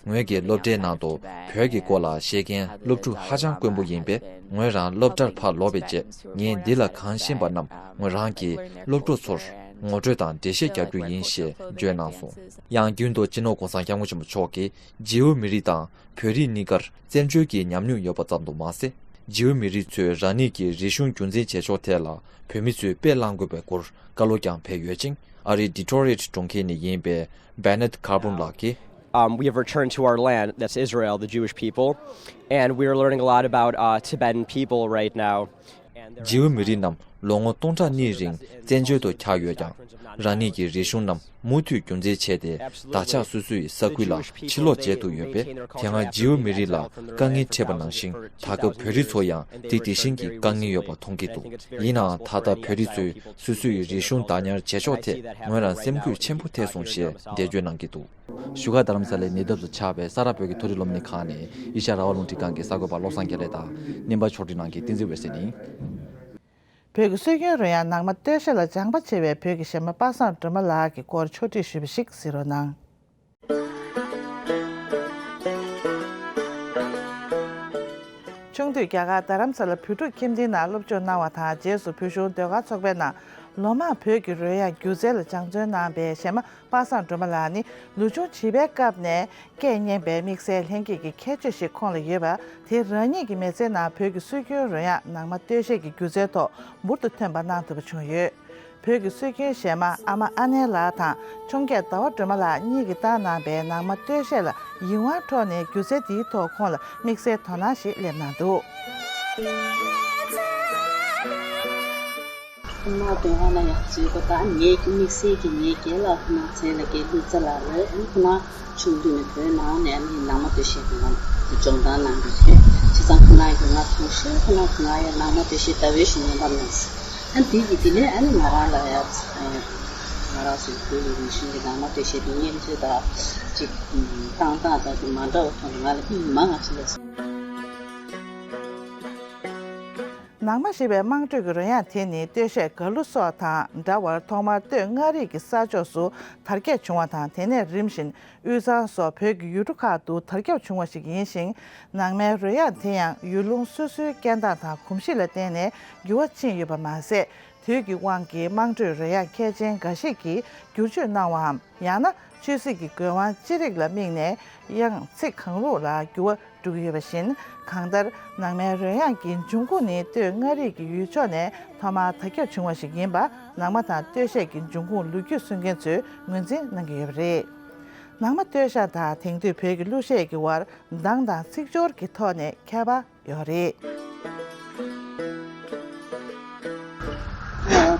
ངོས་ཀྱི་སློབ་གྲྭའི་ནང་དུ་བོད་ཀྱི་སྐོར་ལ་ཤེས་མཁན་སློབ་ཕྲུག་ཧ་ཅང་དཀོན་པོ་ཡིན་པས། ངོས་རང་སློབ་གྲྭར་ཕར་ལོག་པའི་རྗེས། ངས་འདི་ལ་གང་ཤེས་པ་རྣམས་ངོས་རང་གིས་སློབ་ཕྲུག་ཚོར་ངོ་སྤྲོད་དང་འགྲེལ་བཤད་རྒྱག་རྒྱུ་ཡིན་ཞེས་བརྗོད་གནང་སོང་། ཡང་རྒྱུན་དུ་སྤྱི་ནོར་༧གོང་ས་༧སྐྱབས་མགོན་ཆེན་པོ་མཆོག་གིས་ཇིའུ་མི་རིགས་དང་བོད་རིགས་གཉིས་ཀར་བཙན་བྱོལ་གྱི་ཉམས་མྱོང་ཡོད་པ་ཙམ་དུ་མ་ཟད། ཇིའུ་མི་རིགས་ཚོས་རང་ཉིད་ཀྱི་རིག་གཞུང་རྒྱུན་འཛིན་བྱེད་ཕྱོགས་ཐད་ལ་བོད་མི་ཚོས་དཔེ་བླངས་དགོས་པའི་སྐོར་བཀའ་སློབ་ཀྱང་ཕེབས་ཡོད་ཅིང་། ཨ་རིའི་ཌི་ཊོ་རི་ཡེཊ་གྲོང་ཁྱེར་ནས་ཡིན་པའི་བེ་ནེད་ཁར་བུན་ལགས་ཀྱིས། Um, we have returned to our land, that's Israel, the Jewish people, and we are learning a lot about uh, Tibetan people right now. And there are ཇིའུ་མི་རིགས་རྣམས་ ལོ་ངོ་སྟོང་ཕྲག་གཉིས་རིང་བཙན་བྱོལ་དུ་བཅར་ཡོད་ཀྱང་། རང་ཉིད་ཀྱི་རིག་གཞུང་རྣམས་མུ་མཐུད་རྒྱུན་འཛིན་བྱས་ཏེ། བདག་ཆགས་སོ་སོ་ཡི་ས་ཁུལ་ལ་ཕྱིར་ལོག་བྱེད་ཐུབ་ཡོད་པས། དེ་སྔ་ཇིའུ་མི་རིགས་ལ་དཀའ་ངལ་འཕྲད་པ་ནང་བཞིན། ད་སྐབས་བོད་རིགས་ཚོ་ཡང་དེ་དེ་བཞིན་གྱི་དཀའ་ངལ་ཡོད་པ་མཐོང་གི་འདུག་ཡིན་ནའང་། ད་ལྟ་བོད་རིགས་ཚོས་སོ་སོ་ཡི་རིག་གཞུང་བདག་ཉར་བྱེད་ཕྱོགས་ཐད་ངོས་རང་སེམས་འགུལ་ཆེན་པོ་ཐེབས་སོང་ཞེས་འགྲེལ་བརྗོད་གནང་གི་འདུག་བཞུགས་སྒར་རྡ་རམ་ས་ལའི་ཉེ་འདབས་སུ་ཆགས་པའི་ས་རཱ་བོད་ཀྱི་མཐོ་རིམ་སློབ་གཉེར་ཁང་ནས་ཨེ་ཤ་ཡ་རང་དབང་རླུང་འཕྲིན་ཁང་གི་གསར་འགོད་པ་བློ་བཟང་རྒྱ་ལེགས་དང་། རྣམ་པ་ཕྱོགས་སྒྲིག་གནང་མཁན་བསྟན་འཛིན་འོད་ཟེར་ཡིན། བོད་ཀྱི་སྲོལ་རྒྱུན་རོལ་དབྱངས་ནང་མ་སྟོད་གཞས་ལ་སྦྱངས་པ་ཆེ་བའི་བོད་ཀྱི་གཞས་མ་པ་སངས་སྒྲོལ་མ་ལགས་ཀྱི་སྐོར་ཕྱོགས་སྒྲིག་ཞུས་པ་ཞིག་གཟིགས་རོགས་གནང་། ཆུང་དུས་རྒྱ་གར་རྡ་རམ་ས་ལ་བོད་ཕྲུག་ཁྱིམ་སྡེའི་ནང་སློབ་སྦྱོང་གནང་བ་དང་། རྗེས་སུ་བོད་གཞུང་ཟློས་གར་ཚོགས་པའི་ནང་ལོ་མང་བོད་ཀྱི་རོལ་དབྱངས་སྒྱུ་རྩལ་ལ་སྦྱང་བརྩོན་གནང་བའི་གཞས་མ་པ་སངས་སྒྲོལ་མ་ལགས་ནི། ལོ་ཆུང་བྱིས་པའི་སྐབས་ནས་སྐད་སྙན་པའི་དམིགས་བསལ་ལྷན་སྐྱེས་ཀྱི་ཁྱད་ཆོས་ཤིག་ཁོང་ལ་ཡོད་པ། དེ་རང་ཉིད་ཀྱི་མི་ཚེའི་ནང་བོད་ཀྱི་སྲོལ་རྒྱུན་རོལ་དབྱངས་ནང་མ་སྟོད་གཞས་ཀྱི་སྒྱུ་རྩལ་ཐོག་འབུར་དུ་ཐོན་པ་གནང་ཐུབ་པ་བྱུང་ཡོད། བོད་ཀྱི་སྲོལ་རྒྱུན་གཞས་མ་ཨ་མ་ཨ་ནེ་ལགས་དང་འཕྱོངས་རྒྱས་ཟླ་བ་སྒྲོལ་མ་ལགས་གཉིས་ཀྱིས་བཏང་གནང་པའི་ནང་མ་སྟོད་གཞས་ལ་ཡིད་དབང་འཕྲོག་ནས། སྒྱུ་རྩལ་འདིའི་ཐོག་ཁོང་ལ་དམིགས་བསལ་དོ་སྣང་ཞིག་སླེབས་གནང་འདུག་ཁོ་ན་དོན་ལ་ཡང་བརྩོན་པ་དང་། ངེད་ཀྱི་དམིགས་བསལ་གྱི་ངའི་རྒན་ལགས་ཁོ་ན་མཚན་ལ་རྒན་ཀླུ་རྩ་ལགས་རེད། ཁོ་ན་ཆུང་དུས་ནས་བོད་ནང་ནས་ཨ་ནི་ནང་མ་སྟོད་གཞས་ཀྱི་ནང་དུ་སྦྱོང་བརྡར་གནང་གི་རེད། བྱས་ཙང་ཁོ་ན་གིས་ང་མཐོང་ཤེས། ཁོ་ན་གིས་ང་ཡང་ནང་མ་སྟོད་གཞས་ལྟ་བུའི་ཞིག་ཉན་པ་མེད། ཨ་དེ་གི་དེ་ནས་ཨ་ནི་ང་རང་ལ་ཡང་ང་རང་ཚོའི་བོད་ཀྱི་རིག་གཞུང་གི་ནང་མ་སྟོད་གཞས་དེ་སྙན་བརྒྱུད་དང་ཅིག་བཏང་སྟངས་དང་དེ་མ་འདྲ་བ་མཐོང་ནས་ང་ལ་དབྱིངས་མང་ང་ཞིག་ལ། ནང་མ་ཞེས་པའི་དམངས་ཁྲོད་ཀྱི་རོལ་དབྱངས་དེ་ནི་སྟོད་གཞས་གར་གླུ་སོགས་དང་འདྲ་བར་ཐོག་མར་སྟོད་མངའ་རིས་ཀྱི་ས་ཕྱོགས་སུ་དར་ཁྱབ་བྱུང་བ་དང་། དེ་ནས་རིམ་བཞིན་དབུས་གཙང་སོགས་བོད་ཀྱི་ཡུལ་གྲུ་ཁག་ཏུ་དར་ཁྱབ་བྱུང་བ་ཞིག་ཡིན་ཞིང་། ནང་མའི་རོལ་དབྱངས་དེ་ཡང་ཡུལ་ལུང་སོ་སོའི་སྐད་གདངས་དང་གོམས་གཤིས་ལ་བརྟེན་ནས་འགྱུར་བ་ཕྱིན་ཡོད་པ་མ་ཟད། དུས་ཀྱི་དབང་གིས་དམངས་ཁྲོད་རོལ་དབྱངས་མཁས་ཅན་འགའ་ཞིག་གིས་བསྒྱུར་བཅོས་གནང་བའམ། ཡང་ན་ཆོས་སྲིད་ཀྱི་དགོས་དབང་ཅི་རིགས་ལ་དམིགས་ནས་དབྱངས་ཚིག་གང་རུང་ལ་འགྱུར་བ་འགྲོ་གི་ཡོད་པ་བཞིན། གང་ལྟར་ནང་མའི་རོལ་དབྱངས་ཀྱི་འབྱུང་ཁུངས་ནི་སྟོད་མངའ་རིས་ཀྱི་ཡུལ་ཕྱོགས་ནས་ཐོག་མར་དར་ཁྱབ་བྱུང་བ་ཞིག་ཡིན་པ། ནང་མ་དང་སྟོད་གཞས་ཀྱི་འབྱུང་ཁུངས་ལོ་རྒྱུས་གསུང་མཁན་ཚོས་ངོས་འཛིན་གནང་གི་ཡོད་པ་རེད། ནང་མ་སྟོད་གཞས་དང་དེང་དུས་བོད་ཀྱི་གླུ་གཞས་ཀྱི་དབར་གདངས་དང་ཚིག་སྦྱོར་གྱི་ཐོག་ནས་ཁྱད་པར་ཡོད་རེད།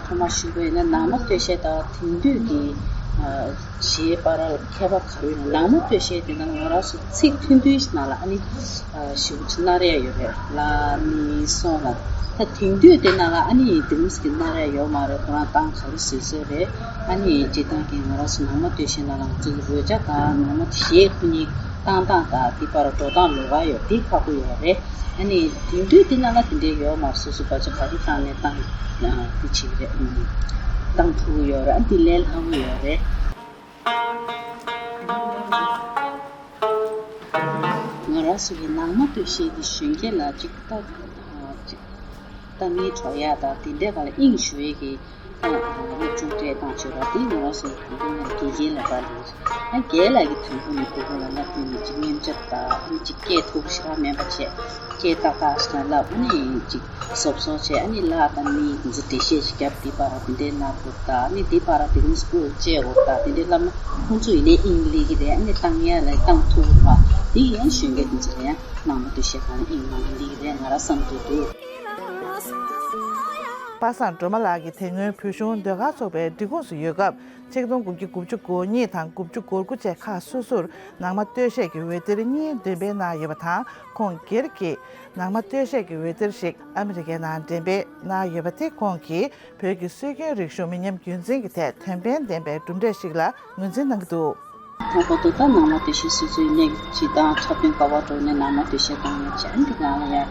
ཐོག་མར་ཞུས་པ་ཡིན་ན། ནང་མ་སྟོད་གཞས་དང་དེང་དུས་ཀྱི་གཞས་བར་ལ་ཁྱད་པར་ག་རེ་ཡོད་ན། ནང་མ་སྟོད་གཞས་དེ་ནང་ང་རང་ཚོ་ཚིག་ཐུང་ཐུང་ཞིག་ནང་ལ་ཨ་ནི་ཞེ་པོ་ཅིག་སྣ་རལ་ཡོད་རེད། ལ་ནི་སོ་ལ། ད་དེང་དུས་དེ་ནང་ལ་ཨ་ནི་དེ་མོ་ཟིག་གི་སྣ་རལ་ཡོད་མ་རེད། ཁོ་རང་གདངས་ག་རེ་བཟོས་བཟོས་རེད། ཨ་ནི་སྤྱིར་བཏང་གི་ང་རང་ཚོ་ནང་མ་སྟོད་གཞས་ནང་ལ་ང་ཚོ་གི་རོལ་ཆ་དང་ནང་མ་གཞས་ཁོ་གཉིས་བཏང་སྟངས་དང་དེ་བར་འགྲོ་སྟངས་ལོགས་ཀ་ཡོད། དེ་ཁག་པོ་ཡོད་རེད། ཨ་ནི་དེང་དུས་དེ་ནང་ལ་དེ་འདྲའི་ཡོད་མ་རེད། སོ་སོ་བ་ཆ་ག་རེ་བཏང་ནས་བཏང་དེ་བྱེད་ཀྱི་རེད། བཏང་ཐུབ་ཀྱི་ཡོད་རེད། ཨ་དེ་ལས་སླ་པོ་ཡོད་རེད། ང་རང་ཚོ་གི་ནང་མ་སྟོད་གཞས་ཀྱི་གཞོན་སྐྱེས་ལ་ཅིག་ལྟ་ཅིག་ལྟ་ངན་གྲོགས་ཡག་དང་དེ་འདྲའི་སྒང་ལ་དབྱིངས་ཞུགས་ཡས་ཀྱི་སློབ་སྦྱོང་སྤྲད་སྟངས་བྱས་པ་དེ་ང་རང་ཚོ་དེང་དུས་ནས་དགེ་རྒན་ལ་བར་ལ་ཨ་རྒན་ལགས་ཀྱིས་དང་པོ་ནས་སྤུ་གུ་ལ་བསླབ་དུས་ནས་ཅིག་མཉེན་ཆ་དང་ཨ་ནི་ཅིག་སྐད་མཐོ་པོ་ཞེ་དྲག་མེད་པ་བྱས། སྐད་ཏག་ཏག་ཞིག་ལ་བསླབ། ཨ་ནི་ཅིག་གཟབ་གཟབ་བྱས། ཨ་ནི་ལག་དང་མིག་འདི་ཚོ་འགྲེལ་བཤད་ཅིག་བརྒྱབ། འདི་པར་འདི་འདྲའི་ན་དགོས་ད། ཨ་ནི་འདི་པར་འདི་རིང་སྤུ་གུ་བཅད་དགོས་ད། འདི་འདྲའི་བསླབ་ན་ཁོང་ཚོ་ཡིན་ནའི་དབྱིངས་སླེབས་ཀྱི་རེད། ཨ་ནི་བཏང་ཡ་ལ་བཏང་ཐུབ་པ་འདི་ཡང་གཞོན་སྐྱེས་འདི་ཚོ་ལ་ཡང་ནང་མ་སྟོད་གཞས་སྒང་ལ་དབྱིངས་མང་པོ་སླེབས་ཀྱི་རེད་ང་རང་བསམ་གྱི་འདུག་པ་སངས་སྒྲོལ་མ་ལགས་ཀྱིས་དེ་སྔོན་བོད་གཞུང་ཟློས་གར་ཚོགས་པའི་སྒྲིག་ཁོངས་སུ་ཡོད་སྐབས། ཆིག་སྟོང་དགུ་བརྒྱ་དགུ་བཅུ་གོ་གཉིས་དང་དགུ་བཅུ་གོ་དགུ་བཅས་ཁག་སོ་སོར་ནང་མ་སྟོད་གཞས་ཀྱི་འོད་སྡེར་གཉིས་འགྲེམས་སྤེལ་གནང་ཡོད་པ་དང་། ཁོང་སྒེར་གྱིས་ནང་མ་སྟོད་གཞས་ཀྱི་འོད་སྡེར་ཞིག་ཨ་མི་རི་ཀའི་ནང་འགྲེམས་སྤེལ་གནང་ཡོད་པ་དེ་ཁོང་གིས་བོད་ཀྱི་སྲོལ་རྒྱུན་རིག་གཞུང་མི་ཉམས་རྒྱུན་འཛིན་གྱི་ཐད་དོན་ཕན་ལྡན་པའི་གྲུབ་འབྲས་ཤིག་ལ་ངོས་འཛིན་གནང་གི་འདུག་ལྷག་པར་དུ་ད་ནང་མ་སྟོད་གཞས་སོ་སོའི་གནས་སྤྱི་དང་འཁྲབ་སྟོན་ག་པར་འགྲོ་ནས་ནང་མ་སྟོད་གཞས་བཏང་ཡ་བྱས། འདི་གང་ལ་ཡ་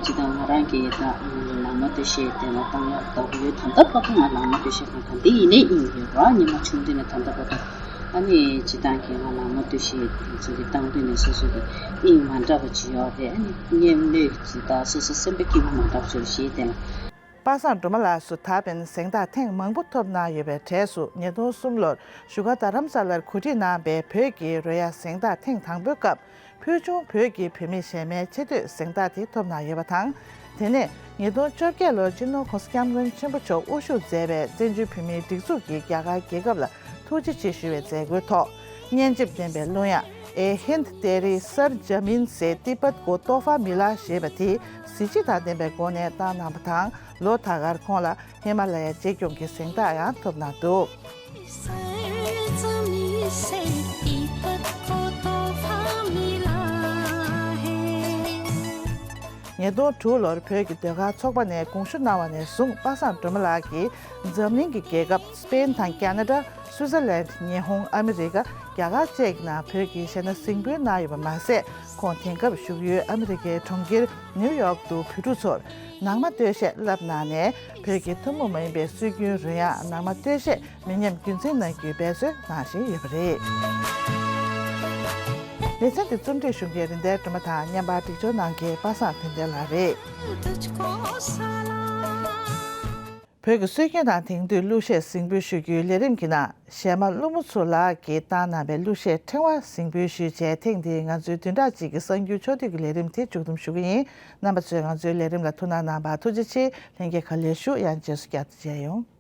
སྤྱི་དང་ང་རང་གིས་ད་ནང་མ་སྟོད་གཞས་དེ་ལ་བཏང་ཡ་ལྟ་བུ་ཡོད། ད་ལྟ་བར་དུ་ང་ནང་མ་སྟོད་གཞས་གང་ག་འདི་ཡིན་ནའི་དབྱིངས་ཡོད་ར། ཉི་མ་ཆུང་དུས་ནས་ད་ལྟ་བར་དུ་ཨ་ནི་སྤྱི་དང་གི་ང་ནང་མ་སྟོད་གཞས་དེ་ཚོ་གི་བཏང་དུས་ནས་སོ་སོ་གི་དབྱིངས་མ་འདྲ་བ་ཅིག་ཡོད་རེད། ཨ་ནི་སྙན་མོས་ཀྱི་ད་སོ་སོ་སེམས་པའི་སྐྱིད་པོ་མ་འདྲ་བ་ཅིག་ཞིག་དེ་ལ། པ་སངས་སྒྲོལ་མ་ལགས་སུ་ད་ཕན་གཟེངས་རྟགས་ཐེངས་མང་པོ་ཐོབ་གནང་ཡོད་པའི་གྲས་སུ། ཉིས་སྟོང་གསུམ་ལོར་བཞུགས་སྒར་རྡ་རམ་ས་ལར་གོ་སྒྲིག་གནང་བའི་བོད་ཀྱི་རོལ་དབྱངས་གཟེངས་རྟགས་ཐེངས་དང་པོའི་སྐབས། ཕུལ་བྱུང་བོད་ཀྱི་བུད་མེད་གཞས་མའི་ཆེ་བསྟོད་གཟེངས་རྟགས་དེ་ཐོབ་གནང་ཡོད་པ་དང་། དེ་ནས་ཉིས་སྟོང་བཅོ་བརྒྱད་ལོར་སྤྱི་ནོར་༸གོང་ས་༸སྐྱབས་མགོན་ཆེན་པོ་མཆོག་དབུ་བཞུགས་མཛད་པའི་བཙན་བྱོལ་བོད་མིའི་སྒྲིག་འཛུགས་ཀྱི་རྒྱ་གར་རྒྱལ་ཁབ་ལ་ཐུགས་རྗེ་ཆེ་ཞུ་བའི་མཛད་སྒོའི་ཐོག་སྙན་འཇེབས་ལྡན་པའི་གླུ་དབྱངས་ ཨེ་ཧིན་ཏེ་རི་སར་ཇ་མིན་སེ་ཏི་པད་ཀོ་ཏོ་ཧྥ་མི་ལ་ཞེས་པ་དེ་གཟི་བརྗིད་དང་ལྡན་པའི་སྒོ་ནས་བཏང་གནང་བ་དང་། ལོ་ད་གར་ཁོང་ལ་ཧི་མ་ལ་ཡའི་རྗེས་སྐྱོང་གི་གཟེངས་རྟགས་ཡང་ཐོབ་གནང་འདུག། ཉིས་སྟོང་དྲུག་ལོར་བོད་ཀྱི་ཟློས་གར་ཚོགས་པ་ནས་དགོངས་ཞུ་གནང་བ་ནས་བཟུང་པ་སངས་སྒྲོལ་མ་ལགས་ཀྱིས་འཛམ་གླིང་གི་རྒྱལ་ཁབ་སི་པེན་དང་ཁ་ན་ཌ། སུའི་ཙར་ལན། ཉི་ཧོང་། ཨ་མི་རི་ཀ། རྒྱ་གར་བཅས་ཀྱི་ནང་བོད་ཀྱི་གཞས་སྣ་གཟིགས་འབུལ་གནང་ཡོད་པ་མ་ཟད། ཁོང་དེང་སྐབས་བཞུགས་ཡུལ་ཨ་མི་རི་ཀའི་གྲོང་ཁྱེར་ནིའུ་ཡོག་ཏུ་བོད་ཕྲུག་ཚོར་ནང་མ་སྟོད་གཞས་བསླབ་གནང་ནས། བོད་ཀྱི་ཐུན་མོང་མ་ཡིན་པའི་སྲོལ་རྒྱུན་རོལ་དབྱངས་ནང་མ་སྟོད་གཞས་མི་ཉམས་རྒྱུན་འཛིན་གནང་རྒྱུའི་འབད་རྩོལ་གནང་བཞིན་ཡོད་པ་རེད། ལེ་ཚན་འདི་རྩོམ་སྒྲིག་ཞུ་མཁན་རིན་ལྡན་སྒྲོལ་མ་དང་། བརྙན་པར་སྒྲིག་སྦྱོར་གནང་མཁན་པ་སངས་དོན་ལྡན་ལགས་རེད། བོད་ཀྱི་སྲོལ་རྒྱུན་དང་དེང་དུས་གླུ་གཞས་གཟིགས་འབུལ་ཞུ་རྒྱུའི་ལས་རིམ་གྱི་ནང་། གཞས་མ་ཀླུ་མོ་མཚོ་ལགས་ཀྱིས་བཏང་གནང་བའི་གླུ་གཞས་ཕྲེང་བ་གཟིགས་འབུལ་ཞུས་རྗེས། ཐེངས་འདིའི་ང་ཚོའི་བདུན་ཕྲག་གཅིག་གི་གསར་འགྱུར་ཕྱོགས་བསྡུས་ཀྱི་ལས་རིམ་དེ་མཇུག་བསྡོམས་ཞུ་གི་ཡིན། རྣམ་པ་ཚོས་ང་ཚོའི་ལས་རིམ་ལ་ཐུགས་སྣང་གནང་བར་ཐུགས་རྗེ་ཆེ། ལྷན་རྒྱས་ག་ལེར་བཞུགས། ཡང་རྗེས་སུ་བསྐྱར་དུ་མཇལ་ཡོང་།